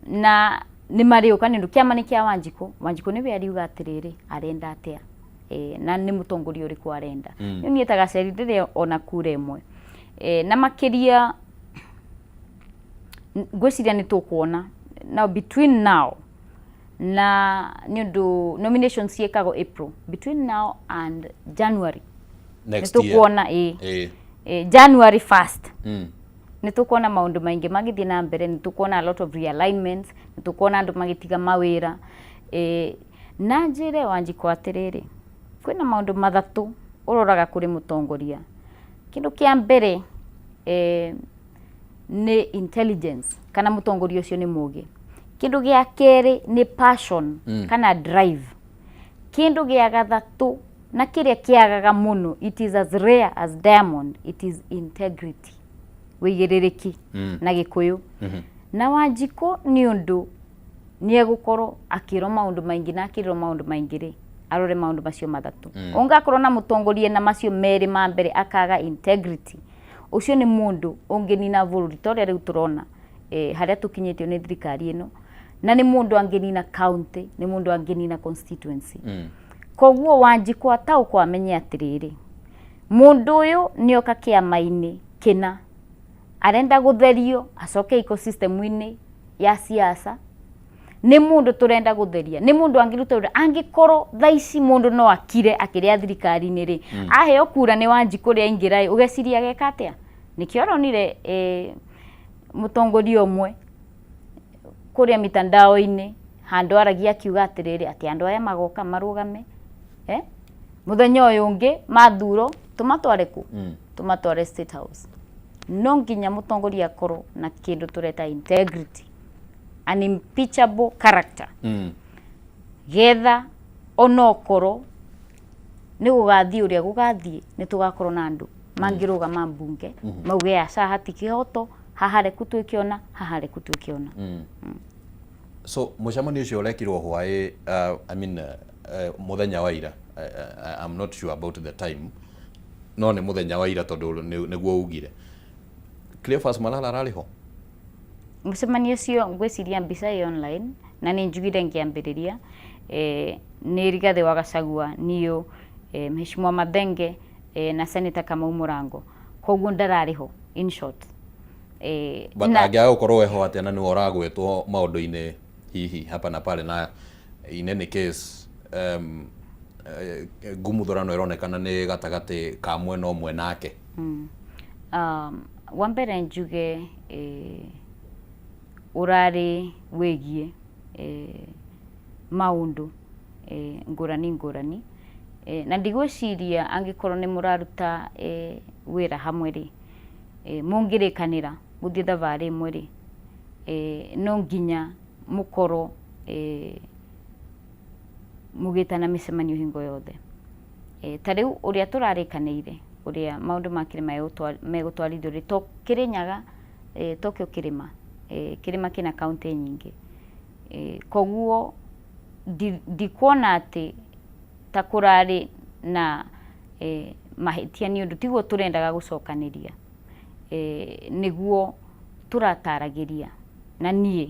na nĩ marĩũka nĩ ũndũ kĩama nĩ kĩa Wanjikũ. Wanjikũ nĩwe ariuga atĩrĩrĩ, arenda atĩa, na nĩ mũtongoria ũrĩkũ arenda. Rĩu niĩ ta Gaceri ndĩrĩ ona kura ĩmwe, na makĩria ngwĩciria nĩ tũkuona now between now na, nĩ ũndũ nominations ciĩkagwo April, between now and January nĩ Next year. Tũkuona ĩ January 1st nĩ tũkuona maũndũ maingĩ magĩthiĩ na mbere. Nĩ tũkuona a lot of realignments, nĩ tũkuona andũ magĩtiga mawĩra, na njĩre Wanjikũ atĩrĩrĩ, kwĩna maũndũ mathatũ ũroraga kũrĩ mũtongoria. Kĩndũ kĩa mbere, nĩ intelligence, kana mũtongoria ũcio nĩ mũgĩ. Kĩndũ gĩa kerĩ nĩ passion kana drive. Kĩndũ gĩa gathatũ, na kĩrĩa kĩagaga mũno, it is as rare as diamond, it is integrity, wĩigĩrĩrĩki na Gĩkũyũ. Na Wanjikũ nĩ ũndũ nĩ egũkorwo akĩrwo maũndũ maingĩ, na akĩrwo maũndũ maingĩ rĩ, arore maũndũ macio mathatũ. Ũngakorwo na mũtongoria na macio merĩ ma mbere akaga integrity, ũcio nĩ mũndũ ũngĩnina bũrũri ta ũrĩa rĩu tũrona, harĩa tũkinyĩtio nĩ thirikari ĩno, na nĩ mũndũ angĩnina county, nĩ mũndũ angĩnina constituency. Koguo Wanjikũ ataũkwo amenye atĩrĩrĩ, mũndũ ũyũ nĩoka kĩama-inĩ kĩna arenda gũtherio acoke ecosystem-inĩ ya siasa, nĩ mũndũ tũrenda gũtheria, nĩ mũndũ angĩruta wĩra. Angĩkorwo thaa ici mũndũ no akire akĩrĩa thirikari-inĩ rĩ, aheo kura nĩ Wanjikũ rĩ, aingĩra ĩ, ũgeciria ageka atĩa? Nĩkĩo aronire, mũtongoria ũmwe kũrĩa mitandao-inĩ handũ aragia akiuga atĩrĩrĩ, atĩ andũ aya magoka marũgame, mũthenya ũyũ ũngĩ mathuro tũmatware kũ? Tũmatware State House. No nginya mũtongoria akorwo na kĩndũ tũreta integrity, unimpeachable character, getha onokorwo nĩ gũgathiĩ ũrĩa gũgathiĩ, nĩ tũgakorwo na andũ mangĩrũgama mbunge mauge aca, hati kĩhoto haha, reku twĩkĩona haha, reku twĩkĩona. So mũcemanio ũcio ũrekirwo hwaĩ, I mean, mũthenya wa ira. I'm not sure about the time, no nĩ mũthenya wa ira tondũ nĩguo ugire. Cleophas Malala ararĩ ho? Mũcemanio ũcio ngwĩciria mbica ĩ online, na nĩ njugire ngĩambĩrĩria, nĩ Rigathĩ wa Gachagua, niũ, Mheshimiwa Mathenge, na Senator Kamau Mũrango, koguo ndararĩ ho in short. But angĩaga gũkorwo eho atĩa na nĩwe ũragwetwo maũndũ-inĩ hihi hapa na pale, na in any case ngumuthũrano ĩronekana nĩ gatagatĩ ka mwena ũmwe nake? Wa mbere njuge, ũrarĩ wĩgiĩ, maũndũ, ngũrani ngũrani, na ndigwĩciria angĩkorwo nĩ mũraruta, wĩra hamwe rĩ, mũngĩrĩkanĩra gũthiĩ thabarĩ ĩmwe rĩ, no nginya mũkorwo, mũgĩtana mĩcemanio hingo yothe. Ta rĩu ũrĩa tũrarĩkanĩire ũrĩa maũndũ ma kĩrĩma megũtwarithio rĩ, to Kĩrĩnyaga, tokĩo kĩrĩma, kĩrĩma kĩna kaunti nyingĩ, koguo ndikuona atĩ ta kũrarĩ Na mahĩtia nĩ ũndũ tiguo tũrendaga gũcokanĩria, nĩguo tũrataragĩria, na niĩ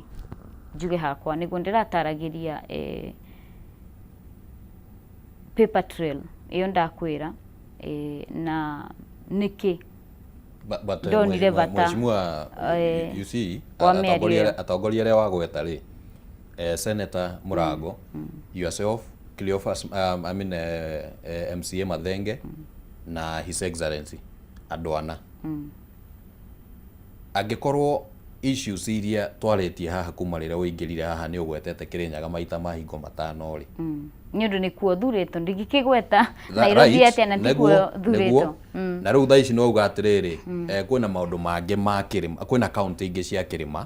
njuge hakwa nĩguo ndĩrataragĩria paper trail ĩyo ndakwĩra, na nĩkĩ But ndonire bata, Mheshimiwa, you see, wa mĩario atongoria ĩyo. Atongoria arĩa wagweta rĩ, Senator Murango, yourself, Cleophas, I mean, MCA Mathenge na His Excellency, andũ ana. Angĩkorwo issues iria twarĩtie haha kuma rĩrĩa ũingĩrire haha nĩ ũgwetete Kĩrĩnyaga maita mahingo matano rĩ, Nĩ ũndũ nĩkuo thurĩtwo, ndingĩkĩgweta Nairobi atĩa na tikuo thurĩtwo? Na rĩu thaa ici no uga atĩrĩrĩ, kwĩna maũndũ mangĩ ma kĩrĩma, kwĩna kaũntĩ ingĩ cia kĩrĩma.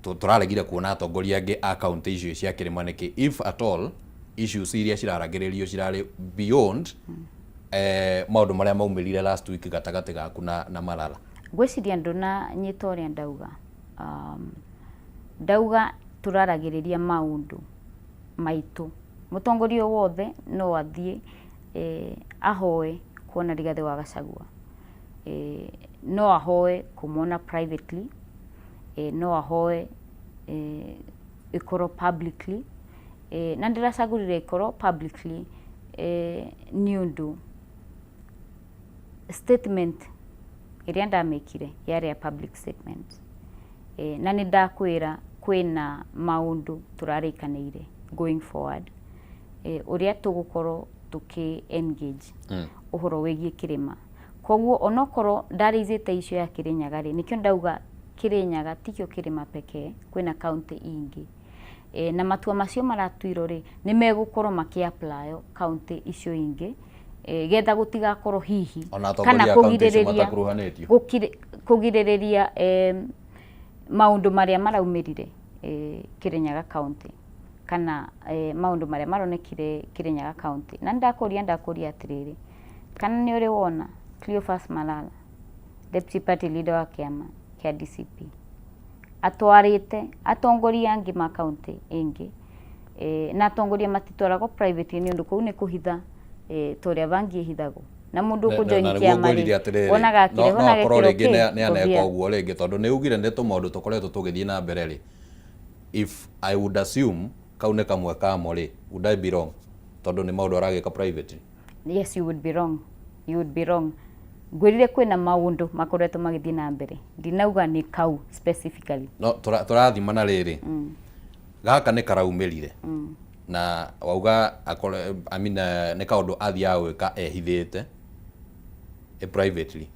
Tũraregire kuona atongoria angĩ a kaũntĩ icio cia kĩrĩma nĩkĩ, if at all issues iria ciraragĩrĩrio cirarĩ beyond maũndũ marĩa maumĩrire last week gatagatĩ gaku na Malala? Ngwĩciria ndũnanyita ũrĩa ndauga. Ndauga tũraragĩrĩria maũndũ maitũ. Mũtongoria o wothe no athiĩ ahoe kuona Rigathĩ wa Gachagua, no ahoe kũmwona privately, no ahoe ĩkorwo publicly, na ndĩracagũrire ĩkorwo publicly nĩ ũndũ statement ĩrĩa ndamĩkire yarĩ ya public statement, na nĩ ndakwĩra kwĩna maũndũ tũrarĩkanĩire going forward, ũrĩa tũgũkorwo tũkĩ engage ũhoro wĩgiĩ kĩrĩma. Koguo onokorwo ndarĩizĩte icio ya Kĩrĩnyaga rĩ, nĩkĩo ndauga Kĩrĩnyaga tikĩo kĩrĩma pekee, kwĩna kaũntĩ ingĩ, na matua macio maratuirwo rĩ, nĩ megũkorwo makĩ apply kaũntĩ icio ingĩ, getha gũtigakorwo hihi Ona atongoria a kaũntĩ icio matakuruhanĩtio. Kũgirĩrĩria maũndũ marĩa maraumĩrire Kĩrĩnyaga kaũntĩ kana maũndũ marĩa maronekire Kĩrĩnyaga kaũntĩ. Na ndakũria atĩrĩrĩ, kana nĩ ũrĩ wona Cleophas Malala, deputy party leader wa kĩama kĩa DCP, atwarĩte atongoria angĩ ma kaũntĩ ĩngĩ, na atongoria matitwaragwo private nĩ ũndũ kũu nĩ kũhitha, ta ũrĩa bangi ĩhithagwo na mũndũ ũkũjoin Na nĩguo kĩama ngwĩrire rĩ, atĩrĩrĩ, wonaga no akĩrĩhwo no na akorwo agekĩrwo rĩngĩ kĩ nĩ aneka ngobia. Ũguo rĩngĩ tondũ nĩ ugire nĩ tũmaũndũ tũkoretwo tũgĩthiĩ na mbere rĩ, if I would assume kau nĩ kamwe kamo rĩ, would I be wrong, tondũ nĩ maũndũ aragĩka privately? Yes, you would be wrong, you would be wrong. Ngwĩrire kwĩna maũndũ makoretwo magĩthiĩ na mbere, ndinauga nĩ kau specifically. No tũrathima na rĩrĩ, gaka nĩ karaumĩrire na wauga akore, I mean, nĩ kaũndũ athiaga gwĩka ehithĩte, privately.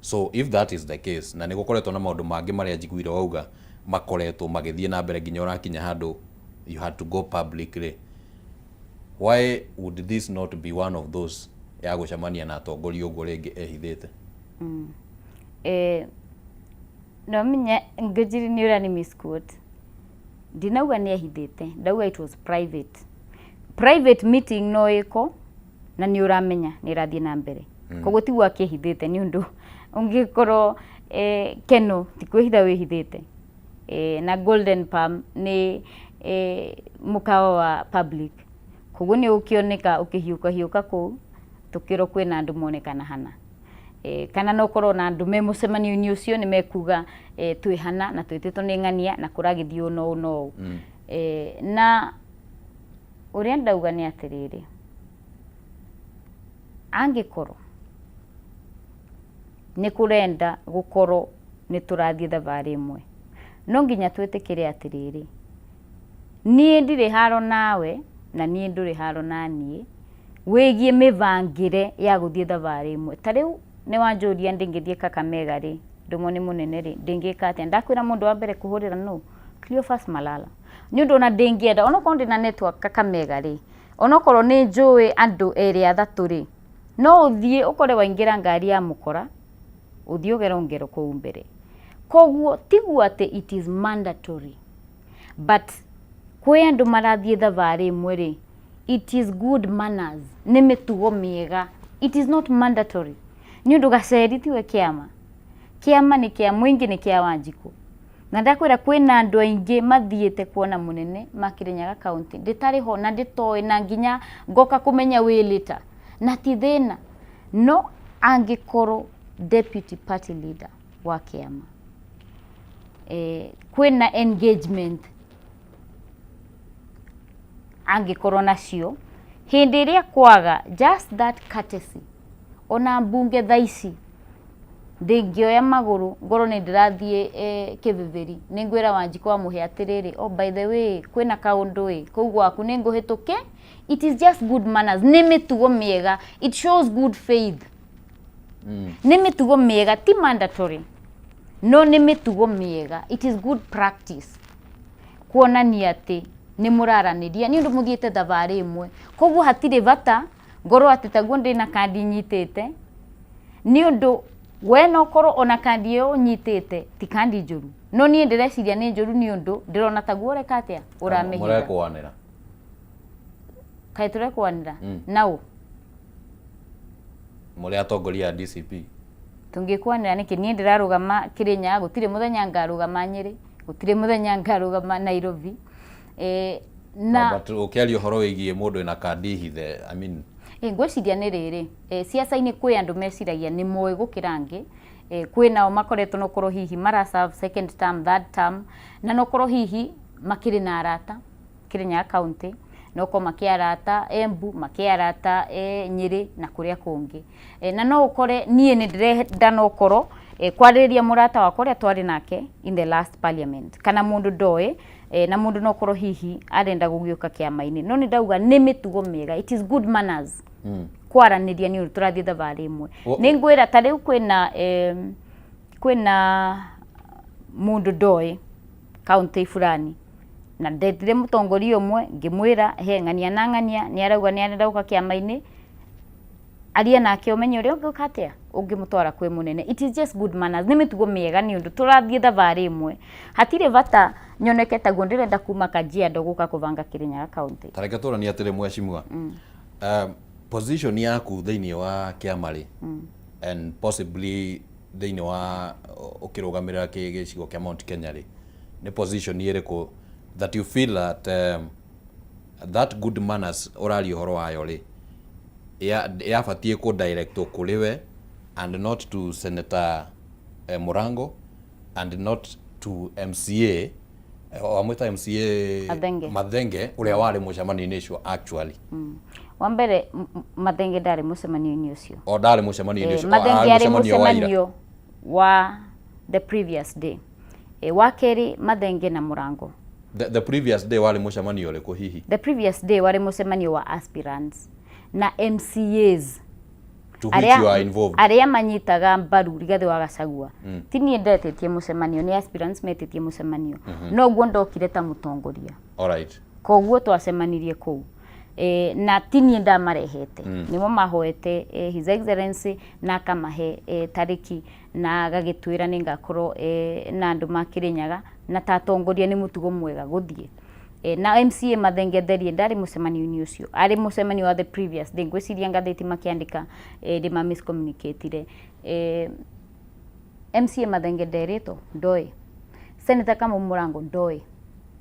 So if that is the case, na nĩ gũkoretwo na maũndũ mangĩ marĩa njiguire wauga makoretwo magĩthiĩ na mbere nginya ũrakinya handũ you had to go public rĩ, why would this not be one of those ya gũcemania na atongoria ũguo rĩngĩ ehithĩte? No menye ngũnjiri nĩ ũrani misquote. Ndinauga nĩ ehithĩte, ndauga it was private. Private meeting no ĩko na nĩ ũramenya nĩ ĩrathiĩ na mbere, koguo tiguo akĩhithĩte, nĩ ũndũ ũngĩkorwo keno ti kwĩhitha wĩhithĩte, na Golden Palm nĩ mũkawa wa public, koguo nĩ ũkĩoneka ũkĩhiũka hiũka kũu tũkĩrwo kwĩna andũ monekana hana, kana no korwo na andũ me mũcemanio-inĩ ũcio nĩ mekuga, twĩ hana na twĩtĩtwo nĩ ng'ania na kũragĩthiĩ ũũ na ũũ na ũũ. Na ũrĩa ndauga nĩ atĩrĩrĩ, angĩkorwo nĩ kũrenda gũkorwo nĩ tũrathiĩ thabarĩ ĩmwe, no nginya twĩtĩkĩre atĩrĩrĩ, niĩ ndirĩ haro nawe na niĩ ndũrĩ haro na niĩ wĩgiĩ mĩbangĩre ya gũthiĩ thabarĩ ĩmwe. Ta rĩu nĩ wanjũria ndingĩthiĩ Kakamega rĩ, ndũmwo nĩ mũnene rĩ, ndingĩka atĩa? Ndakwĩra mũndũ wa mbere kũhũrĩra nũ? Cleophas Malala. Nĩ ũndũ ona ndĩngĩenda onokorwo ndĩna network Kakamega rĩ, onokorwo nĩ njũĩ andũ erĩ athatũ rĩ, no ũthiĩ ũkore waingĩra ngari ya mũkora, ũthiĩ ũgero ngero kũu mbere. Koguo tiguo atĩ it is mandatory, but kwĩ andũ marathiĩ thabarĩ ĩmwe rĩ, it is good manners, nĩ mĩtugo mĩega. It is not mandatory nĩ ũndũ gaceri tiwe kĩama, kĩama nĩ kĩa mũingĩ, nĩ kĩa Wanjikũ. Na ndakwĩra kwĩna andũ aingĩ mathiĩte kuona mũnene ma Kirinyaga County ndĩtarĩ ho na ndĩtoĩ, na nginya ngoka kũmenya way later, na ti thĩna. No angĩkorwo deputy party leader wa kĩama, kwĩna engagement angĩkorwo nacio hĩndĩ ĩrĩa kwaga just that courtesy. Ona mbunge thaa ici ndĩngĩoya magũrũ ngorwo nĩ ndĩrathiĩ kĩbĩbĩri, nĩ ngwĩra Wanjikũ wa Mũhĩa atĩrĩrĩ, "Oh, by the way, kwĩna kaũndũ ĩ kũu gwaku, nĩ ngũhĩtũke." It is just good manners, nĩ mĩtugo mĩega, it shows good faith. Nĩ mĩtugo mĩega, ti mandatory, no nĩ mĩtugo mĩega, it is good practice kuonania atĩ nĩ mũraranĩria nĩ ũndũ mũthiĩte thabarĩ ĩmwe. Koguo hatirĩ bata ngorwo atĩ taguo ndĩna kandi nyitĩte, nĩ ũndũ we no korwo ona kandi ĩyo ũnyitĩte ti kandi njũru, no niĩ ndĩreciria nĩ njũru nĩ ũndũ ndĩrona taguo ũreka atĩa, ũramĩhitha. Mũrekwanĩra. Kaĩ tũrekwanĩra naũ? Mũrĩ atongoria a DCP. Tũngĩkwanĩra nĩkĩ? Niĩ ndĩrarũgama Kĩrĩnyaga, gũtirĩ mũthenya ngarũgama Nyĩrĩ, gũtirĩ mũthenya ngarũgama Nairobi. Na No, but ũkĩaria ũhoro wĩgiĩ mũndũ wĩna kandi hithe, I mean. Ngwĩciria nĩ rĩrĩ, ciaca-inĩ kwĩ andũ meciragia nĩ moĩ gũkĩra angĩ. Kwĩ nao makoretwo no korwo hihi mara serve second term, third term, na no korwo hihi makĩrĩ na arata Kĩrĩnyaga County, no korwo makĩ arata Embu, makĩ arata Nyĩrĩ na kũrĩa kũngĩ. Na no ũkore niĩ nĩ ndĩrenda no korwo kwarĩrĩria mũrata wakwa ũrĩa twarĩ nake in the last parliament, kana mũndũ ndoĩ, na mũndũ no korwo hihi arenda gũgĩũka kĩama-inĩ. No nĩ ndauga nĩ mĩtugo mĩega, it is good manners kwaranĩria nĩ ũndũ tũrathiĩ thabarĩ ĩmwe. Nĩ ngwĩra ta rĩu kwĩna mũndũ ndoĩ county fulani, na ndetire mũtongoria ũmwe ngĩmwĩra he ng'ania na ng'ania nĩ arauga nĩ arenda gũka kĩama-inĩ, aria nake ũmenye ũrĩa ũngĩka atĩa ũngĩmũtwara kwĩ mũnene. It is just good manners, nĩ mĩtugo mĩega nĩ ũndũ tũrathiĩ thabarĩ ĩmwe. Hatirĩ bata nyoneke taguo ndĩrenda kuma Kajiado gũka kũbanga Kĩrĩnyaga County. Ta reke tũranie atĩrĩ, mheshimiwa, position yaku thĩinĩ wa kĩama rĩ, and possibly thĩinĩ wa ũkĩrũgamĩrĩra gĩcigo kĩa Mount Kenya rĩ, nĩ position ĩrĩkũ that you feel that that good manners ũraria ũhoro wayo rĩ, yabatiĩ kũ direct kũrĩ we and not to Senator Murango and not to MCA, wamwĩta MCA? Mathenge. Mathenge, ũrĩa warĩ mũcemanio-inĩ ũcio actually. Wa mbere, Mathenge ndarĩ mũcemanio-inĩ ũcio. O ndarĩ mũcemanio-inĩ ũcio? Mathenge arĩ mũcemanio wa ira. Mũcemanio wa the previous day. Wa kerĩ, Mathenge na Mũrango. The previous day warĩ mũcemanio ũrĩkũ hihi? The previous day warĩ mũcemanio wa aspirants na MCAs To which you are involved. Arĩa manyitaga mbaru Rigathĩ wa Gachagua. Ti niĩ ndetĩtie mũcemanio, nĩ aspirants metĩtie mũcemanio, no guo ndokire ta mũtongoria. All right. Koguo twacemanirie kũu, na ti niĩ ndamarehete, nĩmo mahoete His Excellency na akamahe tarĩki na agagĩtwĩra nĩ ngakorwo na andũ ma Kĩrĩnyaga, na ta atongoria nĩ mũtugo mwega gũthiĩ. Na MCA Mathenge Therie ndarĩ mũcemanio-inĩ ũcio, arĩ mũcemanio wa the previous day. Ngwĩciria ngathĩti makĩandĩka nĩ ma miscommunicatire. MCA Mathenge nderĩtwo, ndoĩ. Senator Kamau Mũrango ndoĩ,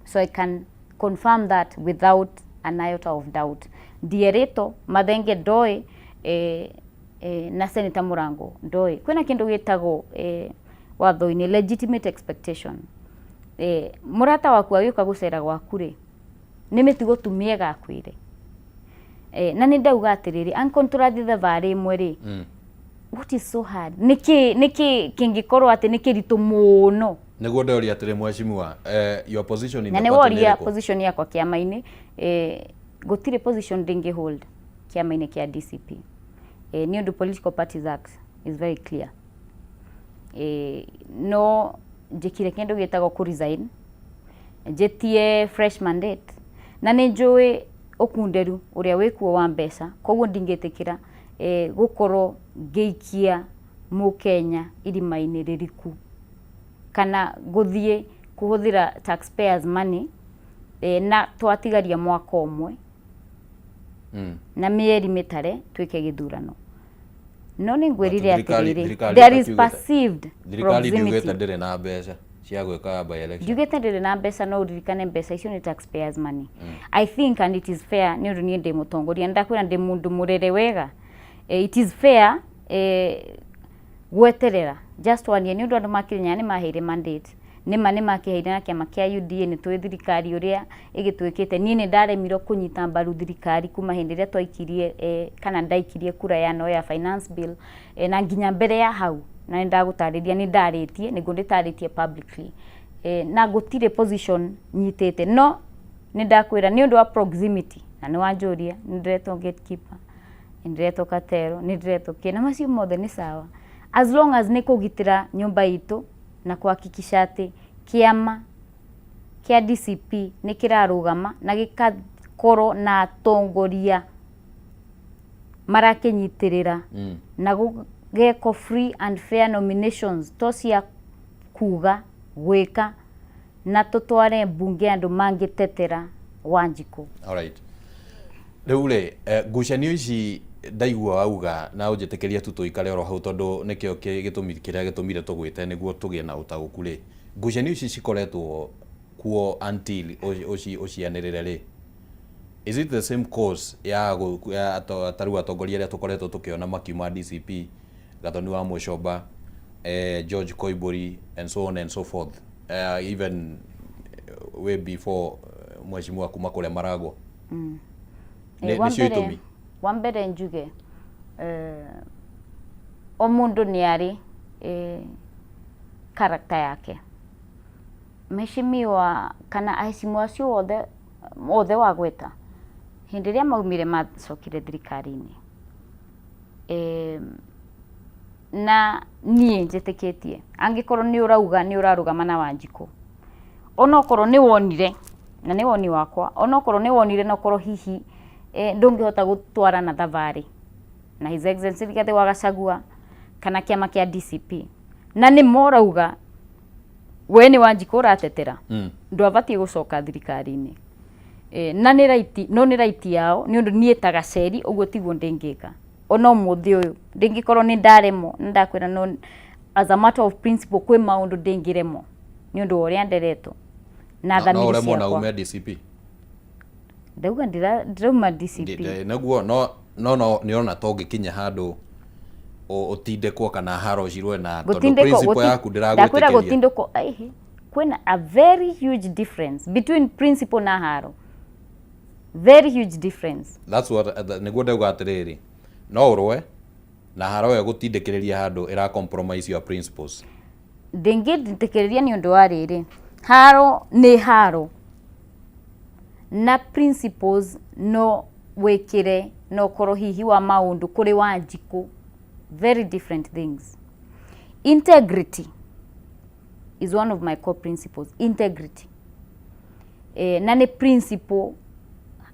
so I can confirm that without an iota of doubt, ndierĩtwo, Mathenge ndoĩ, na Senator Mũrango ndoĩ. Kwĩna kĩndũ gĩtagwo watho-inĩ legitimate expectation. Mũrata waku agĩũka gũcera gwaku rĩ, nĩ mĩtugo tu mĩega akwĩre. Na nĩ ndauga atĩrĩrĩ, angĩkorwo nĩ tũrathiĩ thabarĩ ĩmwe rĩ, what is so hard? Nĩkĩ nĩkĩ kĩngĩkorwo atĩ nĩ kĩritũ mũno? Nĩguo ndoria atĩrĩ, mheshimiwa, your position in Na the nĩ party nĩ woria ĩrĩkũ? Position yakwa kĩama-inĩ, gũtirĩ position ndĩngĩ hold kĩama-inĩ kĩa DCP, nĩ ũndũ Political Parties Act is very clear. No njĩkire kĩndũ gĩtagwo kũ resign, njĩtie fresh mandate, na nĩ njũĩ ũkunderu ũrĩa wĩkuo wa mbeca, koguo ndingĩtĩkĩra gũkorwo ngĩikia mũkenya irima-inĩ rĩriku kana gũthiĩ kũhũthĩra taxpayers money, na twatigaria mwaka ũmwe na mĩeri mĩtare twĩke gĩthurano. No nĩ ngwĩrire But thirikari- atĩrĩrĩ, thirikari there is ĩtakiugĩte- perceived Thirikari ndiugĩte proximity. ndĩrĩ na mbeca. Cia gwĩka by election. Njugĩte ndĩrĩ na mbeca, no ũririkane mbeca icio nĩ taxpayers money. I think and it is fair, nĩ ũndũ niĩ ndĩ mũtongoria, ndakwĩra ndĩ mũndũ mũrere wega. It is fair gweterera just one year, nĩ ũndũ andũ makĩrĩnyaga nĩ maheire mandate, nĩma nĩ makĩheire na kĩama kĩa UDA. Nĩ tũĩ thirikari ũrĩa ĩgĩtuĩkĩte. Niĩ nĩ ndaremirwo kũnyita mbaru thirikari kuma hĩndĩ ĩrĩa twaikirie kana ndaikirie kura ya no ya finance bill, na nginya mbere ya hau, na nĩ ndagũtarĩria, nĩ ndarĩtie, nĩguo ndĩtarĩtie publicly, na gũtirĩ position nyitĩte, no nĩ ndakwĩra nĩ ũndũ wa proximity, na nĩ wanjũria, nĩ ndĩretwo gatekeeper, nĩ ndĩretwo katero, nĩ ndĩretwo kĩ, na macio mothe nĩ sawa as long as nĩ kũgitĩra nyũmba itũ na kuhakikisha atĩ kĩama kĩa DCP nĩ kĩrarũgama na gĩgakorwo na atongoria marakĩnyitĩrĩra na gũgekwo free and fair nominations, to cia kuga gwĩka, na tũtware mbunge andũ mangĩtetera Wanjikũ. Alright. Rĩu rĩ, ngucanio ici ndaigua wauga, na ũnjĩtĩkĩrie tu tũikare oro hau, tondũ nĩkĩo gĩtũmi kĩrĩa gĩtũmire tũgwĩte nĩguo tũgĩe na ũtaũku rĩ, ngucanio ici cikoretwo kuo until ũcianĩrĩre rĩ, is it the same cause ya tarĩu atongoria arĩa tũkoretwo tũkĩona makiuma DCP, Gathoni wa Mũcomba, George Koimburi and so on and so forth, even way before mheshimiwa kuma kũrĩa Maragwa? Wa Nĩcio mbere- itũmi? Wa mbere njuge, o mũndũ nĩ arĩ character yake. Mheshimiwa kana aheshimiwa acio othe othe wagweta, hĩndĩ ĩrĩa maumire macokire thirikari-inĩ, na niĩ njĩtĩkĩtie angĩkorwo nĩ ũrauga nĩ ũrarũgama na Wanjikũ, onokorwo nĩ wonire, na nĩ woni wakwa, onokorwo nĩ wonire na ũkorwo hihi ndũngĩhota gũtwarana thabarĩ na His Excellency Rigathĩ wa Gachagua kana kĩama kĩa DCP, na nĩ morauga we nĩ Wanjikũ ũratetera, ndwabatiĩ gũcoka thirikari-inĩ. Na nĩ right, no nĩ right yao, nĩ ũndũ niĩ ta Gaceri ũguo tiguo ndĩngĩka. Ona ũmũthĩ ũyũ ndĩngĩkorwo nĩ ndaremwo, nĩ ndakwĩra, no as a matter of principle kwĩ maũndũ ndĩngĩremwo nĩ ũndũ wa ũrĩa nderetwo na No thamiri ũremwo na ciakwa. ume DCP? Ndauga ndirauma DCP. Nĩguo, no nĩona to ũngĩkinya handũ ũtindĩkwo kana haro cirwe na tondũ Gũtindĩkwo principle yaku ndakwĩra ndĩragwĩtĩkĩria. Gũtindĩkwo, aihe, kwĩna a very huge difference between principle na haro, very huge difference. That's what nĩguo ndauga atĩrĩrĩ, no ũrũe na haro ĩyo gũtindĩkĩrĩria handũ ĩra compromise your principles. Ndĩngĩndĩkĩrĩria nĩ ũndũ wa rĩrĩ, haro nĩ haro na principles no wĩkĩre na ũkorwo hihi wa maũndũ kũrĩ Wanjikũ, very different things. Integrity is one of my core principles, integrity, na nĩ principle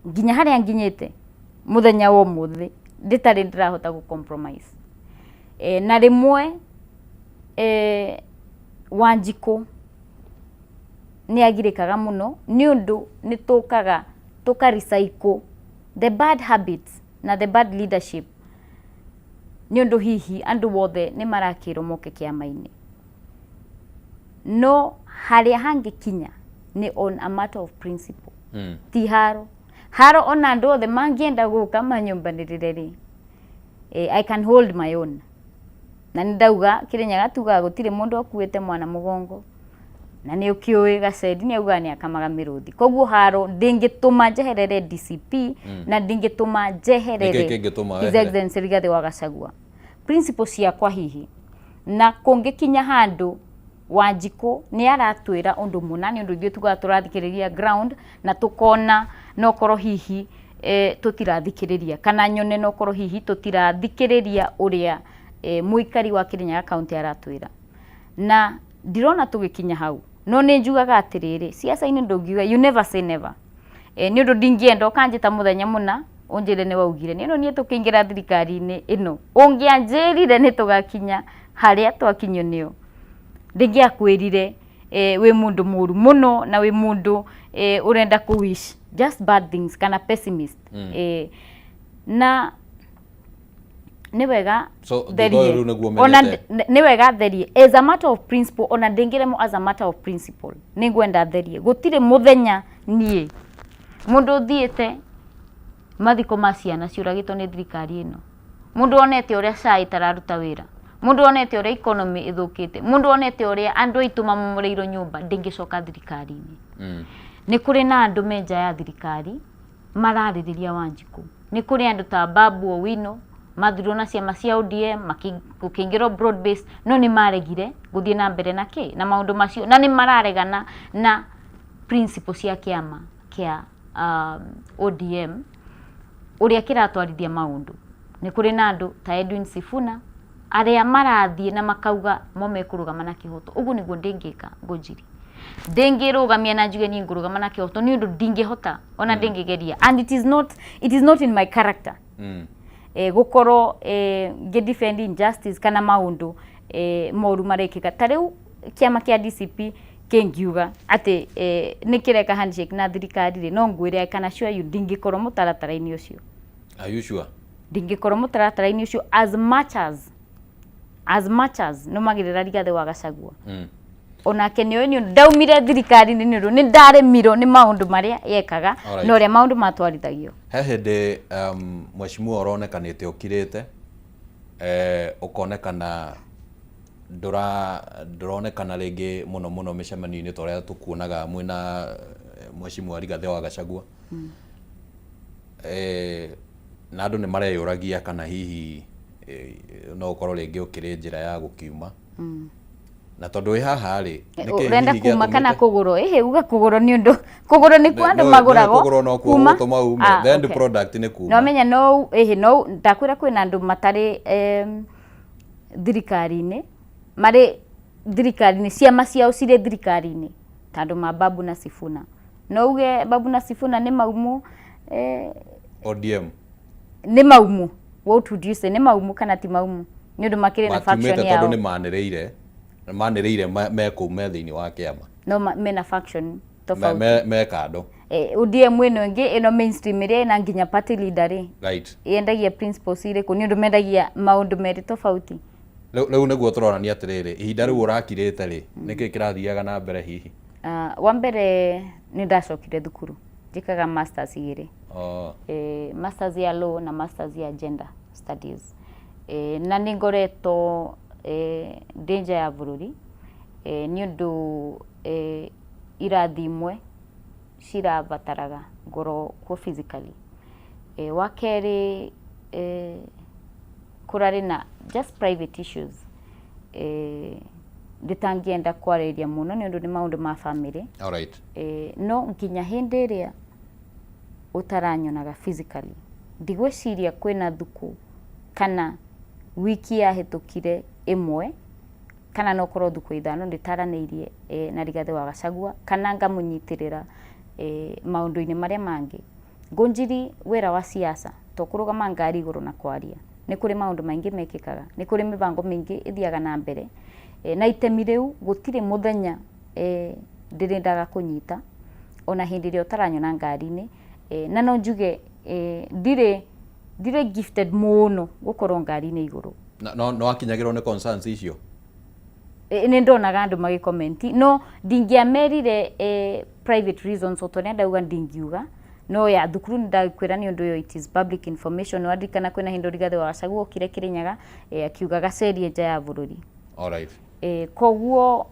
nginya harĩa nginyĩte mũthenya wa ũmũthĩ ndĩtarĩ ndĩrahota gũ compromise. Na rĩmwe Wanjikũ nĩ agirĩkaga mũno nĩ ũndũ nĩ tũkaga tũka recycle the bad habits na the bad leadership, nĩ ũndũ hihi andũ othe nĩ marakĩrwo moke kĩama-inĩ, no harĩa hangĩkinya nĩ on a matter of principle, ti haro. Haro ona andũ othe mangĩenda gũka manyũmbanĩrĩre rĩ, I can hold my own, na nĩ ndauga Kĩrĩnyaga tugaga gũtirĩ mũndũ akuĩte mwana mũgongo, na nĩ ũkĩũĩ Gaceri nĩ augaga nĩ akamaga mĩrũthi, koguo haro ndĩngĩtũma njeherere DCP na ndĩngĩtũma njeherere Nĩkĩ kĩngĩtũma His wehere? Excellency Rigathĩ wa Gachagua. Principle ciakwa hihi na kũngĩkinya handũ Wanjikũ nĩ aratwĩra ũndũ mũna, nĩ ũndũ ithuĩ tugaga tũrathikĩrĩria ground na tũkona nokorwo hihi tũtirathikĩrĩria, kana nyone nokorwo hihi tũtirathikĩrĩria ũrĩa mũikari wa Kĩrĩnyaga County aratwĩra, na ndirona tũgĩkinya hau. No nĩ njugaga atĩrĩrĩ, siasa-inĩ ndũngiuga you never say never, nĩ ũndũ ndingĩenda ũkanjĩta mũthenya mũna ũnjĩre nĩ waugire, nĩ ũndũ niĩ tũkĩingĩra thirikari-inĩ ĩno ũngĩanjĩrire nĩ tũgakinya harĩa twakinyio nĩyo, ndingĩakwĩrire wĩ mũndũ mũru mũno na wĩ mũndũ ũrenda kũ wish just bad things kana pessimist. Na Nĩ wega. So, thutha therie. ũyũ rĩu nĩguo Ona ũmenyete. nĩ wega therie as a matter of principle, ona ndĩngĩremwo as a matter of principle, nĩ ngwenda therie. Gũtirĩ mũthenya niĩ mũndũ ũthiĩte mathiko ma ciana ciũragĩtwo nĩ thirikari ĩno, mũndũ onete ũrĩa SHA ĩtararuta wĩra, mũndũ onete ũrĩa economy ĩthũkĩte, mũndũ onete ũrĩa andũ aitũ mamomoreirwo nyũmba, ndĩngĩcoka thirikari-inĩ. Nĩ kũrĩ na andũ me nja ya thirikari mararĩrĩria Wanjikũ. Nĩ kũrĩ andũ ta Babu Owino mathurwo na ciama cia ODM, gũkĩingĩrwo broad base, no nĩ maregire gũthiĩ na mbere na kĩ na maũndũ macio, na nĩ mararegana na principle cia kĩama kĩa ODM ũrĩa kĩratwarithia maũndũ. Nĩ kũrĩ na andũ ta Edwin Sifuna arĩa marathiĩ na makauga mo mekũrũgama na kĩhoto. Ũguo nĩguo ndĩngĩka. Ngũnjiri ndĩngĩrũgamia na njuge niĩ ngũrũgama na kĩhoto, nĩ ũndũ ndingĩhota ona ndĩngĩgeria, and it is not in my character gũkorwo ngĩ defend injustice kana maũndũ moru marekĩka. Ta rĩu kĩama kĩa DCP kĩngiuga atĩ nĩ kĩreka handshake na thirikari rĩ, no ngwĩre, I can assure you, ndingĩkorwo mũtaratara-inĩ ũcio. Are you sure? Ndingĩkorwo mũtaratara-inĩ ũcio, as much as nũmagĩrĩra Rigathĩ wa Gachagua. Onake nĩ oĩ nĩ ũndũ ndaumire thirikari-inĩ nĩ ũndũ nĩ ndaremirwo nĩ maũndũ marĩa yekaga na ũrĩa maũndũ matwarithagio. He hĩndĩ mheshimiwa ũronekanĩte ũkirĩte, ũkonekana ndũronekana rĩngĩ mũno mũno mĩcemanio-inĩ ta ũrĩa tũkuonaga mwĩna mheshimiwa Rigathĩ wa Gachagua, na andũ nĩ mareyũragia kana hihi no ũkorwo rĩngĩ ũkĩrĩ njĩra ya gũkiuma, na tondũ wĩ haha rĩ, nĩkĩĩ Ũrenda hihi kuma kana gĩatũmĩte- kũgũrwo? Ĩhĩ, uga kũgũrwo, nĩ ũndũ kũgũrwo nĩ kuo andũ magũragwo. Kũgũrwo no kuo Kuma? gũtũma ume. Ah, The end okay. product nĩ kuma. No menya no ĩhĩ, no ndakwĩra kwĩna andũ matarĩ thirikari-inĩ, marĩ thirikari-inĩ, ciama ciao cirĩ thirikari-inĩ, ta andũ ma Babu na Sifuna. No uge Babu na Sifuna nĩ maumu ODM. Nĩ maumu? What would you say, nĩ maumu kana ti maumu, nĩ ũndũ makĩrĩ na faction Matiumĩte yao? Tondũ nĩ manĩrĩire me kũu, me thĩinĩ wa kĩama. No mena faction tofauti. Me kando. ODM ĩno ĩngĩ, ĩno mainstream, ĩrĩa ĩna nginya party leader rĩ, yendagia principles irĩkũ? Nĩ ũndũ mendagia maũndũ merĩ tofauti. Rĩu nĩguo tũronania atĩrĩrĩ, ihinda rĩu ũrakirĩte rĩ, nĩkĩ kĩrathiaga na mbere hihi? Wa mbere nĩ ndacokire thukuru, njĩkaga masters igĩrĩ. Oh. Masters ya law na masters ya gender studies. Na nĩ ngoretwo ndĩ nja ya bũrũri nĩ ũndũ irathi imwe cirabataraga ngorwo kuo physically. Wa kerĩ, kũrarĩ na just private issues ndĩtangĩenda kwarĩrĩria mũno, nĩ ũndũ nĩ maũndũ ma family. No nginya hĩndĩ ĩrĩa ũtaranyonaga physically, ndigwĩciria kwĩna thukũ kana wiki yahĩtũkire ĩmwe kana no korwo thukũ 5 ndĩtaranĩirie na Rigathĩ wa Gachagua kana ngamũnyitĩrĩra maũndũ-inĩ marĩa mangĩ. Ngũnjiri, wĩra wa siasa to kũrũgama ngari igũrũ na kwaria. Nĩ kũrĩ maũndũ maingĩ mekĩkaga, nĩ kũrĩ mĩbango mĩingĩ ĩthiaga na mbere, na itemi rĩu gũtirĩ mũthenya ndĩrĩ ndaga kũnyita, ona hĩndĩ ĩrĩa ũtaranyona ngari-inĩ. Na no njuge ndirĩ gifted mũno gũkorwo ngari-inĩ igũrũ. Na no wakinyagĩrwo nĩ concerns icio? Nĩ ndonaga andũ magĩcomment, no ndingĩamerire private reasons, o ta ũrĩa ndauga ndingiuga. No ya thukuru nĩ ndakwĩra, nĩ ũndũ ũyũ it is public information. Waririkana kwĩna hĩndĩ Rigathĩ wa Gachagua okire Kĩrĩnyaga, akiuga gacerie nja ya bũrũri. Koguo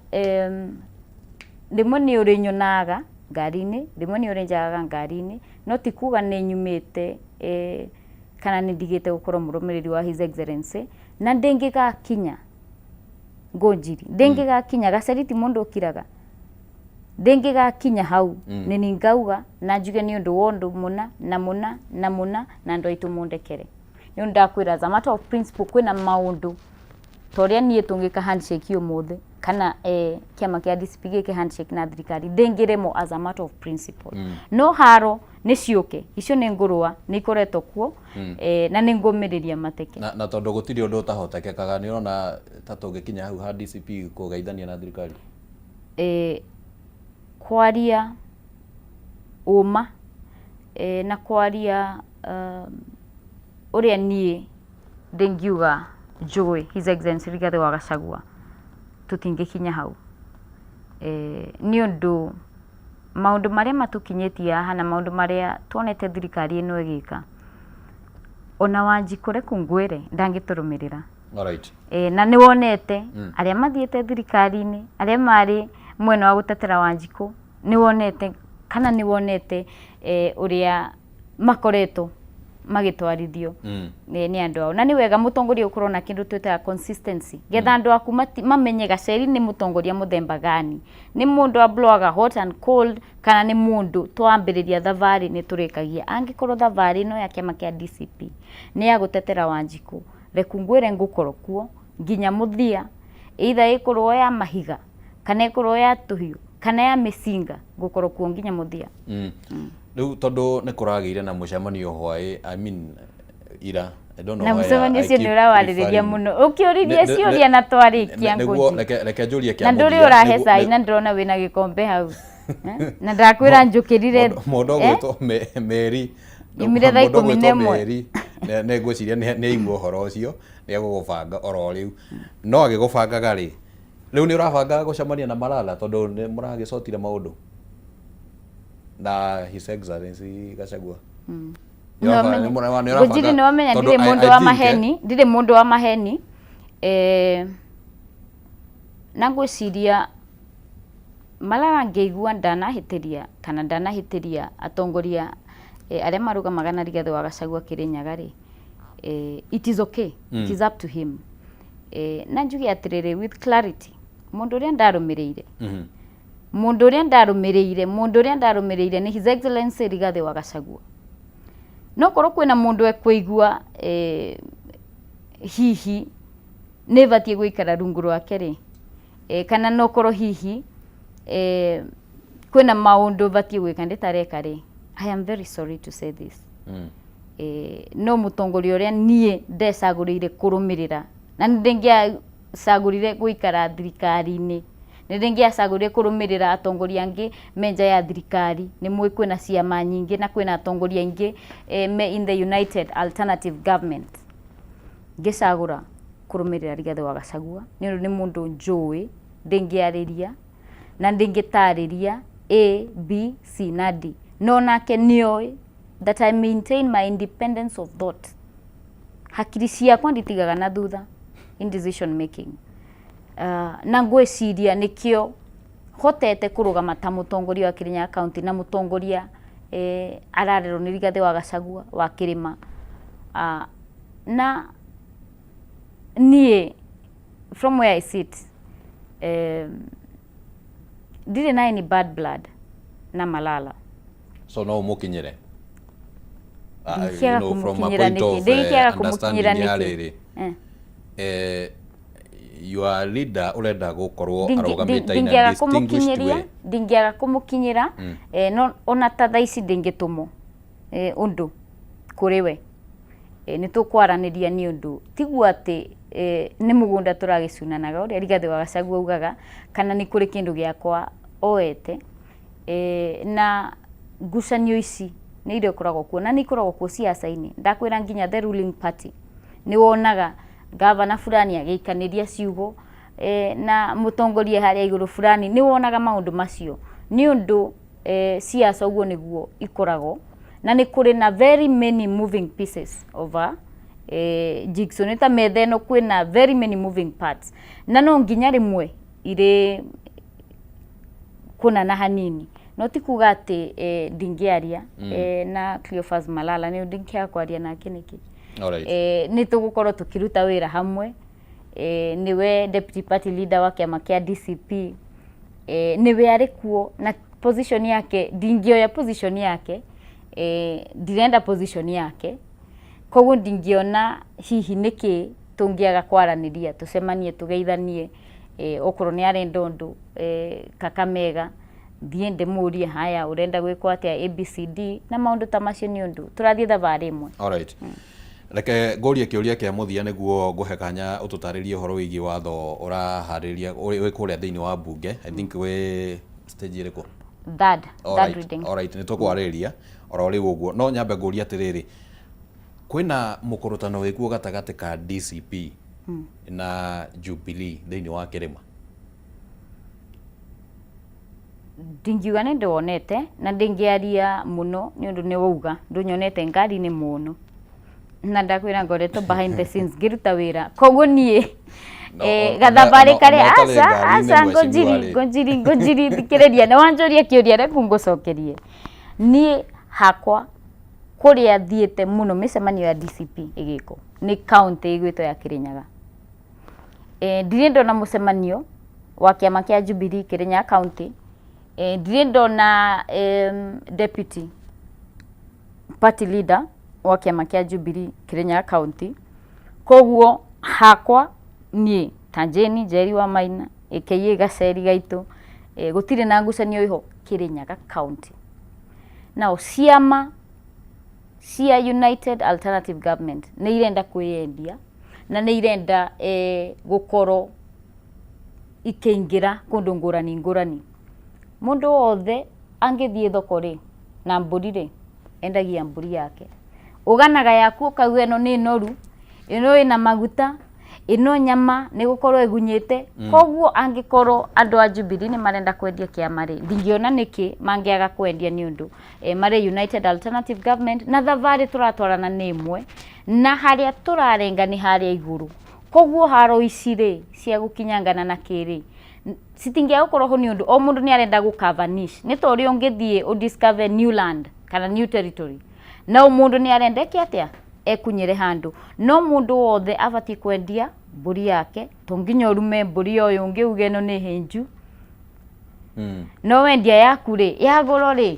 rĩmwe nĩ ũrĩ nyonaga ngari-inĩ, rĩmwe nĩ ũrĩ njagaga ngari-inĩ, no ti kuga nĩ nyumĩte kana nĩ ndigĩte gũkorwo mũrũmĩrĩri wa His Excellency. Na ndĩngĩgakinya, Ngũnjiri, ndĩngĩgakinya gaceri, ti mũndũ ũkiraga, ndĩngĩgakinya hau. Nĩ ningauga na njuge nĩ ũndũ wa ũndũ mũna na mũna na mũna, na andũ aitũ mũndekere, nĩ ũndũ ndakwĩra as a matter of principle, kwĩna maũndũ ta ũrĩa niĩ tũngĩka handshake ũmũthĩ kana kĩama kĩa DCP gĩke handshake na thirikari, ndĩngĩremwo as a matter of principle. No haro nĩ ciũke, icio nĩ ngũrũa, nĩ ikoretwo kuo, na nĩ ngũmĩrĩria mateke. Na tondũ gũtirĩ ũndũ ũtahotekekaga, nĩ ũrona ta tũngĩkinya hau ha DCP kũgeithania na thirikari? Kwaria ũma na kwaria ũrĩa niĩ Ndingiuga njũĩ His Excellency Rigathĩ wa Gachagua tũtingĩkinya hau, nĩ ũndũ maũndũ marĩa matũkinyĩtie haha na maũndũ marĩa tuonete thirikari ĩno ĩgĩka, ona Wanjikũ reku ngwĩre ndangĩtũrũmĩrĩra. Na nĩ wonete arĩa mathiĩte thirikari-inĩ, arĩa marĩ mwena wa gũtetera Wanjikũ, nĩ wonete kana nĩ wonete ũrĩa makoretwo magĩtwarithio nĩ andũ ao. Na nĩ wega mũtongoria ũkorwo na kĩndũ twĩtaga consistency, getha andũ aku mamenye Gaceri nĩ mũtongoria mũthemba gani, nĩ mũndũ abloaga hot and cold kana nĩ mũndũ twambĩrĩria thabarĩ nĩ tũrĩkagia. Angĩkorwo thabarĩ ĩno ya kĩama kĩa DCP nĩ ya gũtetera Wanjikũ, reku ngwĩre ngũkorwo kuo nginya mũthia, either ĩkorwo ya mahiga kana ĩkorwo ya tũhiũ kana ya mĩcinga, ngũkorwo kuo nginya mũthia. Rĩu tondũ nĩ kũragĩire na mũcemanio hwaĩ, I mean ira, I don't know. Na mũcemanio ũcio nĩ ũrawarĩrĩria mũno ũkĩũririe ciũria na twarĩkia. Nĩguo reke njũrie kĩa na ndũrĩ ũrahe cai na ndĩrona wĩna gĩkombe hau, na ndakwĩra njũkĩrire. Mũndũ ũgwĩtwo Mary. Nyumire thaa 11. Nĩ ngwĩciria nĩ aigua ũhoro ũcio, nĩ egũgũbanga oro rĩu. No agĩgũbangaga rĩ, rĩu nĩ ũrabanga gũcemania na Malala tondũ nĩ mũragĩcotire maũndũ na His Excellency Gachagua? Ngũnjiri, nĩ wamenya ndirĩ mũndũ wa maheni, ndirĩ mũndũ wa maheni, na ngwĩciria Malala ngĩigua ndanahĩtĩria kana ndanahĩtĩria atongoria arĩa marũgamaga na Rigathĩ wa Gachagua Kĩrĩnyaga rĩ, it is okay, it is up to him. Na njuge atĩrĩrĩ with clarity, mũndũ ũrĩa ndarũmĩrĩire, mũndũ ũrĩa ndarũmĩrĩire, mũndũ ũrĩa ndarũmĩrĩire nĩ His Excellency Rigathĩ wa Gachagua. No korwo kwĩna mũndũ ekũigua hihi nĩ batiĩ gũikara rungu rwake rĩ, kana no korwo hihi kwĩna maũndũ batiĩ gwĩka ndĩtareka rĩ, I am very sorry to say this, no mũtongoria ũrĩa niĩ ndecagũrĩire kũrũmĩrĩra, na nĩ ndĩngĩacagũrire gũikara thirikari-inĩ, nĩ ndĩngĩacagũrire kũrũmĩrĩra atongoria angĩ me nja ya thirikari. Nĩ mũĩ kwĩna ciama nyingĩ na kwĩna atongoria aingĩ me in the United Alternative Government. Ngĩcagũra kũrũmĩrĩra Rigathĩ wa Gachagua nĩ ũndũ nĩ mũndũ njũĩ ndĩngĩarĩria na ndĩngĩtarĩria A, B, C na D, no nake nĩoĩ that I maintain my independence of thought. Hakiri ciakwa nditigaga na thutha in decision making, na ngwĩciria nĩkĩo hotete kũrũgama ta mũtongoria wa Kirinyaga County na mũtongoria ararerwo nĩ Rigathĩ wa Gachagua wa Kĩrĩma. Na niĩ from where I sit, ndirĩ na any bad blood na Malala. So no ũmũkinyĩre? Ndingĩaga kũmũkinyĩra nĩkĩ? Ndingĩaga kũmũkinyĩra nĩkĩ? Your leader ũrenda gũkorwo arũgamĩte in a distinguished way. Ndingĩaga kũmũkinyĩra, no ona ta thaa ici ndingĩtũmwo ũndũ kũrĩ we, nĩ tũkwaranĩria, nĩ ũndũ tiguo atĩ nĩ mũgũnda tũragĩcunanaga ũrĩa Rigathĩ wa Gachagua augaga, kana nĩ kũrĩ kĩndũ gĩakwa oete. Na ngucanio ici nĩ iria ikoragwo kuo na nĩ ikoragwo kuo ciaca-inĩ, ndakwĩra nginya the ruling party nĩ wonaga gavana fulani agĩikanĩria ciugo na mũtongoria harĩa igũrũ fulani, nĩ wonaga maũndũ macio, nĩ ũndũ ciaca ũguo nĩguo ikoragwo, na nĩ kũrĩ na very many moving pieces of a jigsaw. Nĩ ta metha ĩno, kwĩna very many moving parts na no nginya rĩmwe irĩ kũnana hanini, no ti kuga atĩ ndingĩaria na Cleophas Malala. Nĩ ndingĩaga kwaria nake nĩkĩ? Nĩ tũgũkorwo tũkĩruta wĩra hamwe, nĩwe deputy party leader wa kĩama kĩa DCP, nĩwe arĩ kuo na position yake, ndingĩoya position yake, ndirenda position yake, koguo ndingĩona hihi nĩkĩ tũngĩaga kwaranĩria, tũcemanie, tũgeithanie, okorwo nĩ arenda ũndũ Kakamega, thiĩ ndĩmũrie, haya, ũrenda gwĩkwo atĩa, ABCD na maũndũ ta macio, nĩ ũndũ tũrathiĩ thabarĩ ĩmwe. Alright. Reke ngũrie kĩũria kĩa mũthia nĩguo ngũhe kanya ũtũtarĩrie ũhoro wĩgiĩ watho ũraharĩria wĩ kũrĩa thĩinĩ wa mbunge. I think wĩ stage ĩrĩkũ? Third reading. Alright, nĩ tũkwarĩrĩria oro rĩu ũguo, no nyambe ngũrie atĩrĩrĩ. Kwĩna mũkũrũtano wĩkuo gatagatĩ ka DCP na Jubilee thĩinĩ wa kĩrĩma? Ndingiuga nĩ ndĩwonete na ndĩngĩaria mũno nĩ ũndũ nĩ wauga ndũnyonete ngari-inĩ mũno na ndakwĩra ngoretwo behind the scenes ngĩruta wĩra, koguo niĩ No, gathabarĩ karĩa ona ũtarĩ aca ngari-inĩ, aca mheshimiwa ngũnjiri rĩ. Ngũnjiri ngũnjiri thikĩrĩria nĩ wanjũria kĩũria, reku ngũcokerie. Niĩ hakwa kũrĩa thiĩte mũno mĩcemanio ya DCP ĩgĩkwo nĩ county ĩgwĩtwo ya Kĩrĩnyaga. Ndirĩ ndona mũcemanio wa kĩama kĩa Jubilee Kĩrĩnyaga county. Ndirĩ ndona deputy party leader wa kĩama kĩa Jubilee Kĩrĩnyaga county. Koguo hakwa niĩ ta Jane Njeri wa Maina aka Gaceri gaitũ, gũtirĩ na ngucanio ĩho Kĩrĩnyaga county. Nao ciama cia United Alternative Government nĩ irenda kwĩyendia na nĩ irenda gũkorwo ikĩingĩra kũndũ ngũrani ngũrani. Mũndũ wothe angĩthiĩ thoko rĩ na mbũri rĩ, endagia mbũri yake, ũganaga yaku ũkauga ĩno nĩ noru, ĩno ĩna maguta, ĩno nyama nĩ gũkorwo ĩgunyĩte. Koguo angĩkorwo andũ a Jubilee nĩ marenda kwendia kĩama rĩ, ndingĩona nĩkĩ mangĩaga kwendia, nĩ ũndũ marĩ United Alternative Government na thabarĩ tũratwarana nĩ ĩmwe na harĩa tũrarenga nĩ harĩa igũrũ. Koguo haro ici rĩ cia gũkinyangana na kĩrĩ citingĩaga gũkorwo ho, nĩ ũndũ o mũndũ nĩ arenda gũ niche. Nĩ ta ũrĩa ũngĩthiĩ ũ discover new land kana new territory, na o mũndũ nĩ arenda eke atĩa, ekunyĩre handũ. No mũndũ wothe abatiĩ kwendia mbũri yake, to nginya ũrume mbũri ya ũyũ ũngĩ uge ĩno nĩ hĩnju. No wendia yaku rĩ, yagũrwo rĩ,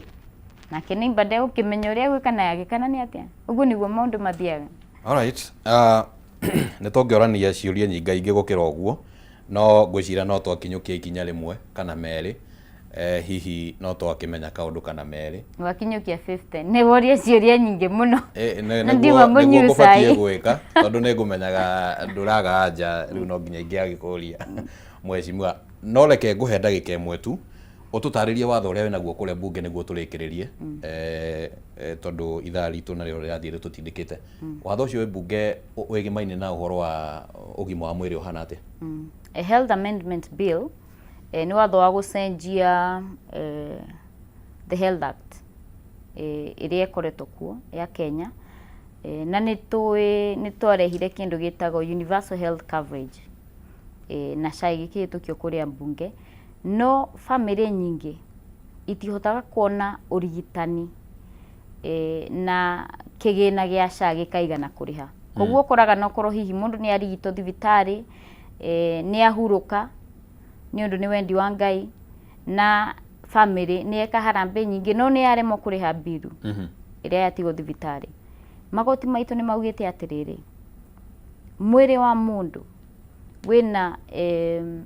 nake nĩimba ndegũkĩmenya ũrĩa egwĩka na yake kana nĩ atĩa. Ũguo nĩguo maũndũ mathiaga. Alright. Nĩ tũngĩorania ciũria nyingaingĩ gũkĩra ũguo, no ngwĩciria no twakinyũkia ikinya rĩmwe kana merĩ, hihi no twakĩmenya kaũndũ kana merĩ. Wakinyũkia 50 nĩ woria ciũria nyingĩ mũno. Na nĩguo ndiuma nĩguo mũnyue ngũbatiĩ cai. Gwĩka tondũ nĩ ngũmenyaga ndũraga anja rĩu, no nginya ingĩagĩkũria mheshimiwa. No reke ngũhe ndagĩka ĩmwe tu ũtũtarĩrie watho ũrĩa wĩnaguo kũrĩa bunge nĩguo tũrĩkĩrĩrie, tondũ ithaa ritũ narĩo rĩrathiĩ rĩtũtindĩkĩte. Watho ũcio wĩ bunge wĩgĩmaine na ũhoro wa ũgima wa mwĩrĩ ũhana atĩa? A Health Amendment Bill nĩ watho wa gũcenjia the Health Act ĩrĩa ĩkoretwo kuo ya Kenya, na nĩ tũĩ nĩ twarehire kĩndũ gĩtagwo universal health coverage, na SHA ĩgĩkĩhĩtũkio kũrĩa mbunge, no bamĩrĩ nyingĩ itihotaga kuona ũrigitani na kĩgĩna gĩa SHA gĩkaigana kũrĩha. Koguo ũkoraga no korwo hihi mũndũ nĩ arigitwo thibitarĩ, nĩ ahurũka nĩ ũndũ nĩ wendi wa Ngai, na bamĩrĩ nĩ eka harambĩ nyingĩ no nĩ yaremwo kũrĩha mbiru ĩrĩa yatigwo thibitarĩ. Magoti maitũ nĩ maugĩte atĩrĩrĩ, mwĩrĩ wa mũndũ wĩna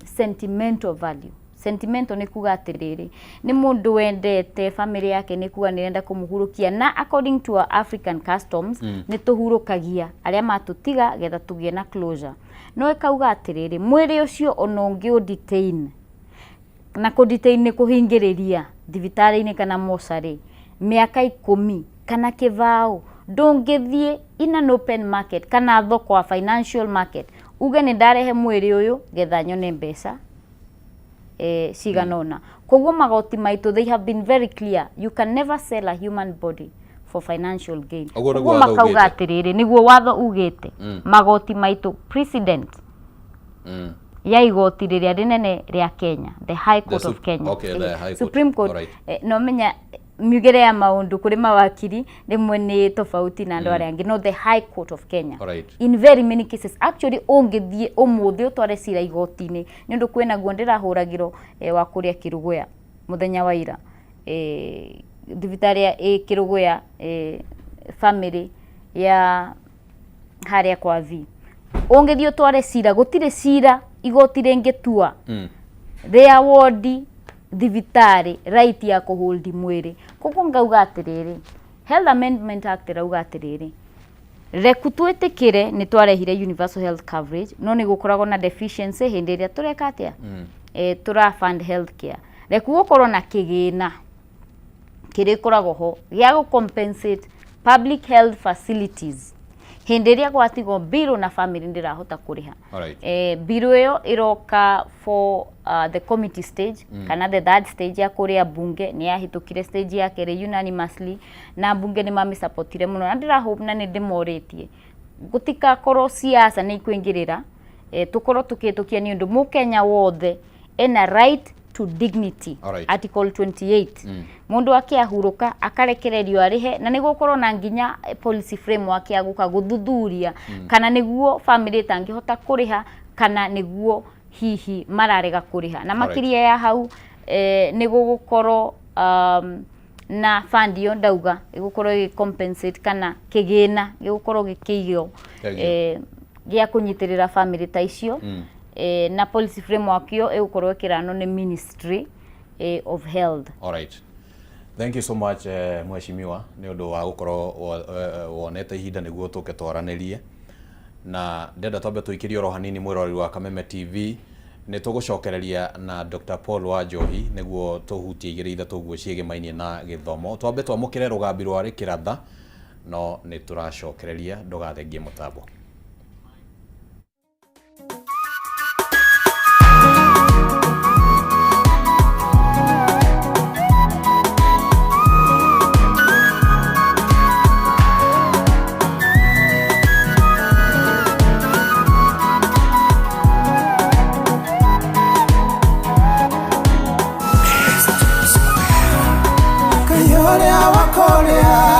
sentimental value. Sentimental nĩ kuga atĩrĩrĩ, nĩ mũndũ wendete bamĩrĩ yake, nĩ kuga nĩ ĩrenda kũmũhurũkia, na according to our African customs nĩ tũhurũkagia arĩa matũtiga getha tũgĩe na closure. No ĩkauga atĩrĩrĩ, mwĩrĩ ũcio ona ũngĩ ũ detain, na kũ detain nĩ kũhingĩrĩria thibitarĩ-inĩ kana mocarĩ mĩaka 10 kana kĩbaũ, ndũngĩthiĩ in an open market kana thoko wa financial market uge nĩ ndarehe mwĩrĩ ũyũ getha nyone mbeca cigana ũna. Koguo magoti maitũ, they have been very clear, you can never sell a human body for financial gain. Ũguo nĩguo Koguo watho makauga ugĩte. Atĩrĩrĩ, nĩguo watho ugĩte. Magoti maitũ, precedent ya igoti rĩrĩa rĩnene rĩa Kenya, the High Court of Kenya. Okay, the High Court. Supreme Court. Alright. No menya miugĩre ya maũndũ kũrĩ mawakiri rĩmwe nĩ tofauti na andũ arĩa angĩ, no the High Court of Kenya in very many cases actually, ũngĩthiĩ ũmũthĩ ũtware cira igoti-inĩ, nĩ ũndũ kwĩna guo ndĩrahũragĩrwo wa kũrĩa Kĩrũgũya mũthenya wa ira, thibitarĩ ya ĩ Kĩrũgũya, family ya harĩa kwa V, ũngĩthiĩ ũtware cira, gũtirĩ cira igoti rĩngĩtua rĩa wondi thibitarĩ right ya kũhold mwĩrĩ. Koguo ngauga atĩrĩrĩ, Health Amendment Act ĩrauga atĩrĩrĩ, reku twĩtĩkĩre nĩ twarehire universal health coverage, no nĩ gũkoragwo na deficiency hĩndĩ ĩrĩa tũreka atĩa, tũra fund health care. Reku gũkorwo na kĩgĩna kĩrĩkoragwo ho gĩa gũ compensate public health facilities. Hĩndĩ ĩrĩa gwatigwo bill na family ndĩrahota kũrĩha. Bill ĩyo ĩroka for the committee stage kana the third stage ya kũrĩa bunge. Nĩ yahĩtũkire stage ya kerĩ unanimously, na bunge nĩ mamĩsupportire mũno, na ndĩra hope na nĩ ndĩmorĩtie gũtikakorwo siasa nĩ ikũingĩrĩra, tũkorwo tũkĩhĩtũkia, nĩ ũndũ mũkenya wothe ena right to dignity. Article 28. Mũndũ akĩahurũka akarekererio arĩhe, na nĩ gũkorwo na nginya policy framework ya gũka gũthuthuria kana nĩguo family ĩtangĩhota kũrĩha, kana nĩguo hihi mararega kũrĩha. Na makĩria ya hau, nĩ gũgũkorwo na fund ĩyo ndauga ĩgũkorwo ĩgĩ compensate kana kĩgĩna gĩgũkorwo gĩkĩigwo Thank you. Gĩa kũnyitĩrĩra family ta icio. Na policy framework ĩyo ĩgũkorwo ĩkĩranwo nĩ Ministry of Health. Alright. Thank you so much, mheshimiwa, nĩ ũndũ wa gũkorwo wonete ihinda nĩguo tũke twaranĩrie, na ndenda twambe tũikĩrie oro hanini. Mwĩroreri wa Kameme TV, nĩ tũgũcokereria na Dr. Paul Wanjohi nĩguo tũhutie igĩrĩ ithatũ ũguo ciĩgĩmainie na gĩthomo. Twambe twamũkĩre rũgambi rwa rĩkĩratha, no nĩ tũracokereria, ndũgathengie mũtambo. Kayolea wakolea.